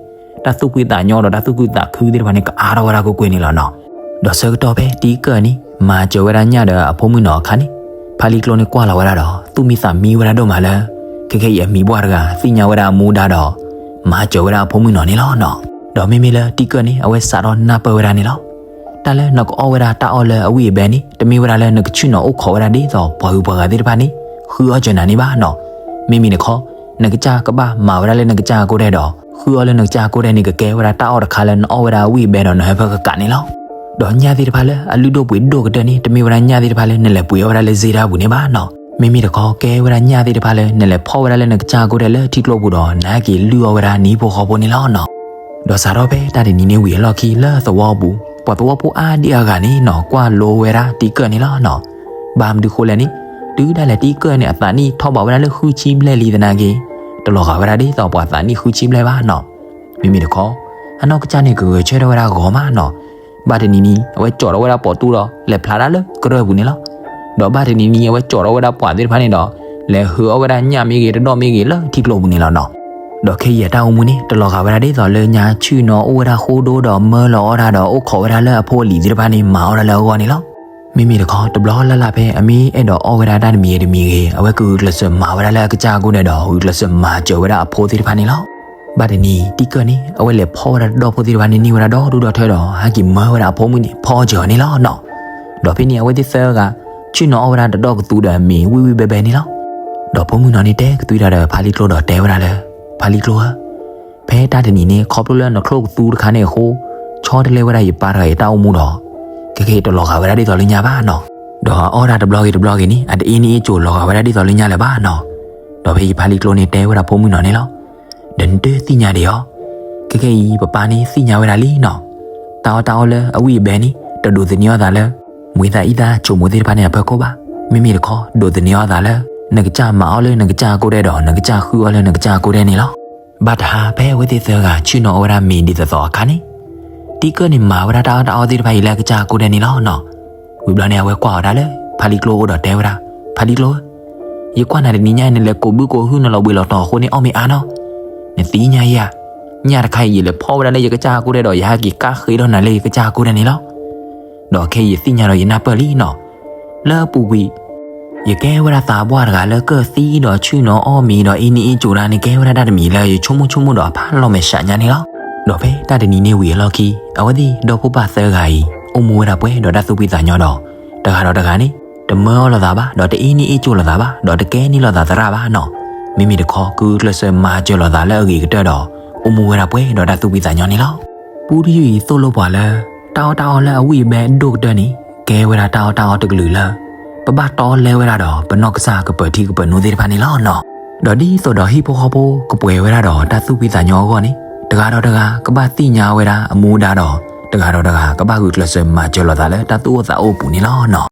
တၢ်သူၣ်ဖှံသးညီဒီးတၢ်သူၣ်ခုသးခုသ့ၣ်တဖၣ်န့ၣ် ကအါထီၣ်ဝဲဒၣ်ကွ့ၢ်ကွ့ၢ်န့ၣ်လီၤနီၤ. ဒီးဆၢကတီၢ်ဖဲတံကၢၢ်န့ၣ် မၤစၢၤဝဲဒၣ်ညၣ်ဒီးအဖိမုၣ်နီၢ်အခါန့ၣ် ဖါလံကျိန့ၣ်ကွၢ်လီၤဝဲဒၣ်ဒီး သူၣ်မံသးမံဝဲဒၣ်ဒိၣ်မးလၢ ခဲခဲအံၤအမံၤပှၢ်တဂၤ သ့ၣ်ညါဝဲဒၣ်အမူဒါဒီး မၤစၢၤဝဲဒၣ်အဖိမုၣ်နီၢ်န့ၣ်လီၤနီၤ. ဒီးမ့မ့ၢ်လၢတံကၢၢ်န့ၣ် အဝဲစးထီၣ်နၢ်ပၢၢ်ဝဲဒၣ်န့ၣ်လီၤ. တၢ်လၢနကအီၣ်ဝဲဒၣ်တၢ်အီၣ်လၢအဝံၣ်အဘဲန့ၣ် တမ့ၢ်ဝဲဒၣ်လၢနကဆ့ၣ်နီၤအိၣ်ခိးဝဲဒၣ်ဒ်သိးပှၤဂုၤပှၤဂၤသ့ၣ်တဖၣ်န့ၣ် ဃုအီၣ်စၢၤနၤန့ၣ်ဘၣ်နီၤ. မ့မ့ၢ်တခီ နကစၢ်ကဘၣ်မၤဝဲဒၣ်လၢနကစၢ်အကိးဒဲးဒီး ဃုအီၣ်လၢနကစၢ်အကိးဒဲးန့ၣ် ကကဲဝဲဒၣ်တၢ်အီၣ်တခါလၢနအီၣ်ဝဲဒၣ်အဝံၣ်အဘဲဒီးနဟၢဖၢကကးန့ၣ်လီၤ. ဒီးညၣ်သ့ၣ်တဖၣ်လၢအလုၢ်ဒိၣ်ပှ့ၤဒိၣ်ကတၢၢ်န့ၣ် တမ့ၢ်ဝဲဒၣ်ညၣ်သ့ၣ်တဖၣ်လၢနလဲၤပှ့ၤအီၣ်ဝဲဒၣ်လၢစ့တၢ်ပူၤန့ၣ်ဘၣ်နီၤ. မ့မ့ၢ်တခီ ကဲဝဲဒၣ်ညၣ်သ့ၣ်တဖၣ်လၢနလဲၤဖီၣ်ဝဲဒၣ်လၢနကစၢ်အကိးဒဲးလၢထံကျိပူၤဒီး နဟဲက့ၤလုၢ်အီၣ်ဝဲဒၣ်နဟံၣ်ဖိဃီဖိန့ၣ်လီၤနီၤ. ဒီးစးထီၣ်ဖဲတၢ်တနံၤန့ၣ်ဝံၤအလီၢ်ခံလၢသဝီပူၤ ပှၤသဝီဖိအါဒံအါဂၤန့ၣ်နီၤ ကွၢ်လိဝဲဒၣ်တံကၢၢ်န့ၣ်လီၤနီၤ. ဘၣ်မနုၤဃိလဲၣ်န့ၣ် တုၤဒၣ်လဲာ်တံကၢၢ်န့ၣ် အသးနံၣ်ထီၣ်ဘးဝဲဒၣ်လၢဃုဆံဘျဲၣ်လံသနာ်က့ တလီၤဂာ်ဝဲဒၣ်ဒ်သိးပှၤသးနံၣ်ဃုဆံဘျဲၣ်ဘၣ်နီၤ. မ့မ့ၢ်တခီ အနီၢ်ကစၢ်န့ၣ် ကဂဲၤဆၢထၢၣ်ဝဲဒၣ်ဂီၤမးနီၤ. ဘၣ်တနံၤနံၤ အဝဲကၠီၣ်ထီၣ်ဝဲဒၣ်ပိာ်တူၢ်ဒီး လဲၤဖျါဒၣ်လၢကရၢၢ်ပူၤန့ၣ်လီၤ. ဒီးဘၣ်တနံၤနံၤ အဝဲကၠီၣ်ထီၣ်ဝဲဒၣ်ပှၤသ့ၣ်တဖၣ်န့ၣ်ဒီး လဲၤဟုးအီၣ်ဝဲဒၣ်ညၣ်မ့ၢ်ဂ့ၤ တဒီၣ်မ့ၢ်ဂ့ၤလၢထံကျိပူၤန့ၣ်လီၤနီၤ. ဒီးခဲအံၤအတၢ်အိၣ်မူန့ၣ် တလီၤဂာ်ဝဲဒၣ်ဒ်သိးလၢညါဆ့ၣ်နီၤအိၣ်ဝဲဒၣ်ဃိဒိၣ်ဒီးမၢလီၤအီၣ်ဒၣ်ဒီး အိၣ်ခိးဝဲဒၣ်လၢအဖိအလံၤသ့ၣ်တဖၣ်န့ၣ် မၤအီၣ်ဒၣ်လၢအဂီၢ်န့ၣ်လီၤ. မ့မ့ၢ်တခီ တဘျီလၢ်လၢ်ဖဲအမ့ၢ်အဲၣ်ဒိးအီၣ်ဝဲဒၣ်တၢ်တမံၤဂ့ၤတမံၤဂ့ၤ အဝဲကဂုာ်ကျဲးစၢးမၤဝဲဒၣ်လၢအကစၢ်အကိးဒဲးဒီး ဂုာ်ကျဲးစၢးမၤစၢၤဝဲဒၣ်အဖိသ့ၣ်တဖၣ်န့ၣ်လီၤ. ဘၣ်တနံၤ တံကၢၢ်န့ၣ် အဝဲလဲၤဖီၣ်ဝဲဒၣ်တဒီၣ်ဖိသ့ၣ်တဖၣ်န့ၣ် န့ၢ်ဝဲဒၣ်ဒီဒူၣ်ဒီထၢဒီး ဟဲက့ၤမၢဝဲဒၣ်အဖိမုၣ်န့ၣ် ဖီအီၣ်စၢၤအီၤန့ၣ်လီၤနီၤ. ဒီးဖဲန့ၣ် အဝဲသ့ၣ်သၢဂၤ ဆ့ၣ်နီၤအီၣ်ဝဲဒၣ်တဒီၣ်ကသူဒီးမ့ၤဝံၣ်ဝံၣ်ဘဲဘဲန့ၣ်လီၤ. ဒီးဖိမုၣ်နီၢ်န့ၣ်တဲကသွံတၢ်ဒီးဖါလံကျိဒီးတဲဝဲဒၣ်လၢ ဖါလံကျိဧၢ, ဖဲတၢ်တနံၤန့ၣ် ခီဖျိလၢနချိၣ်ကသူတခါန့ၣ်အဃိ ဆီတလဲဝဲဒၣ်ယပၢ်တဂၤအံၤတၢ်အိၣ်မူဒီး ခဲခဲအံၤတလီၤဂာ်ဝဲဒၣ်ဒ်သိးလၢညါဘၣ်နီၤ. ဒီးအအီၣ်တၢ်တဘျီဂ့ၤတဘျီဂ့ၤန့ၣ် အတအ့န့ၢ်အ့ကၠိၤလီၤဂာ်ဝဲဒၣ်ဒ်သိးလၢညါလၢၤဘၣ်နီၤ. ဒီးဖဲအံၤဖါလံကျိန့ၣ်တဲဝဲဒၣ်ဖိမုၣ်နီၢ်န့ၣ်လီၤ. ဒီးနတသ့ၣ်ညါဒံးဧါ. ခဲခဲအံၤပပၢ်န့ၣ်သ့ၣ်ညါဝဲဒၣ်လံနီၤ. တၢ်အီၣ်တၢ်အီလၢအဝံၣ်အဘဲန့ၣ် တဒိးသန့ၤအီၣ်သးလၢ မွေသးအံသၣ်ဆိမိးသ့ၣ်တဖၣ်န့ၣ်အဖီခိၣ်ဘၣ်. မ့မ့ၢ်တခီ ဒိးသန့ၤအီၣ်သးလၢ နကစၢ်မၤအီၣ်လၢနကစၢ်အကိးဒဲးဒီး နကစၢ်ဃုအီၣ်လၢနကစၢ်အကိးဒဲးန့ၣ်လီၤ. ဘၣ်တဟါ ဖဲအဝဲသ့ၣ်သၢဂၤဆ့ၣ်နီၤအီၣ်ဝဲဒၣ်မ့ၤဒ်သိးသိးအခါန့ၣ် တံကၢၢ်န့ၣ် မၤဝဲဒၣ်တၢ်အီၣ်တၢ်အီသ့ၣ်တဖၣ်အံၤလၢအကစၢ်အကိးဒဲးန့ၣ်လီၤနီၤ. ဝံၤဘျီန့ၣ် အဝဲကွၢ်အီၤဒၣ်လၢ ဖါလံကျိအအိၣ်ဒီးတဲဝဲဒၣ်, ဖါလံကျိဧၢ, ယကွၢ်နၤတနံၤညါအံၤ နလဲၤကိးဘုကိးဟုၣ်နလီၤဘှံးလီၤတီၤအဃိန့ၣ် အီၣ်မ့ၤအါနီၤ. နသ့ၣ်ညါယၤ, ညၣ်တခါအံၤ ယလဲၤဖီၣ်ဝဲဒၣ်လၢယကစၢ်အကိးဒဲးဒီး ယဟဲက့ၤကါဃ့ထီၣ်နၤလၢယကစၢ်အကိးဒဲးန့ၣ်လီၤ. ဒီးခဲအံၤယသ့ၣ်ညါဒီးယနၢ်ပၢၢ်လံနီၤ. လၢအပူၤကွံာ် ယကဲဝဲဒၣ်သးပှၢ်တဂၤလၢကၢၢ်သံဒီးဆ့ၣ်နီၤအီၣ်မ့ၤဒီးအ့န့ၢ်အ့ကၠိၤတၢ်န့ၣ် ကဲဝဲဒၣ်တၢ်တမံၤလၢယဆိကမိၣ်ဆိကမိၣ်ဒီးအဖးလီၤမဲာ်ဆှးညါန့ၣ်လီၤ. ဒီးဖဲတၢ်တနံၤန့ၣ်ဝံၤအလီၢ်ခံ အဝဲသ့ၣ်ဒီဖိပၢ်သၢဂၤအံၤ အိၣ်မူဝဲဒၣ်ပှဲၤဒီးတၢ်သူၣ်ဖှံသးညီဒီး တဂၤဒီးတဂၤန့ၣ် တမၢအီၣ်လိာ်သးဘၣ် ဒီးတအ့န့ၢ်အ့ကၠိၤလိာ်သးဘၣ် ဒီးတကဲန့ၢ်လိာ်သးသရၣ်ဘၣ်နီၤ. မ့မ့ၢ်တခီ ကဂုာ်ကျဲးစၢးမၤစၢၤလိာ်သးလၢအဂ့ၤကတၢၢ်ဒီး အိၣ်မူဝဲဒၣ်ပှဲၤဒီးတၢ်သူၣ်ဖှံသးညီန့ၣ်လီၤ. ပူတယုၢ်အံၤသိၣ်လိပှၤလၢ တၢ်အီၣ်တၢ်အီလၢအဝံၣ်အဘဲဒိၣ်ကတၢၢ်န့ၣ် ကဲဝဲဒၣ်တၢ်အီၣ်တၢ်အီတကလုာ်လၢ ပဘၣ်တီလဲဝဲဒၣ်ဒီး ပနီၢ်ကစၢ်ကပၢၤထံကပၢၤနိသ့ၣ်တဖၣ်န့ၣ်လီၤနီၤ. ဒီးဒ်သိးဒီးဟံၣ်ဖိဃီဖိကပှဲၤဝဲဒၣ်ဒီးတၢ်သူၣ်ဖှံသးညီအဂီၢ်န့ၣ် တဂၤဒီးတဂၤကဘၣ်သ့ၣ်ညါဝဲဒၣ်အမူဒါဒီး တဂၤဒီးတဂၤကဘၣ်ဂုာ်ကျဲးစၢးမၤစၢၤလိာ်သးလၢတၢ်သူၣ်အိၣ်သးအိၣ်အပူၤန့ၣ်လီၤနီၤ.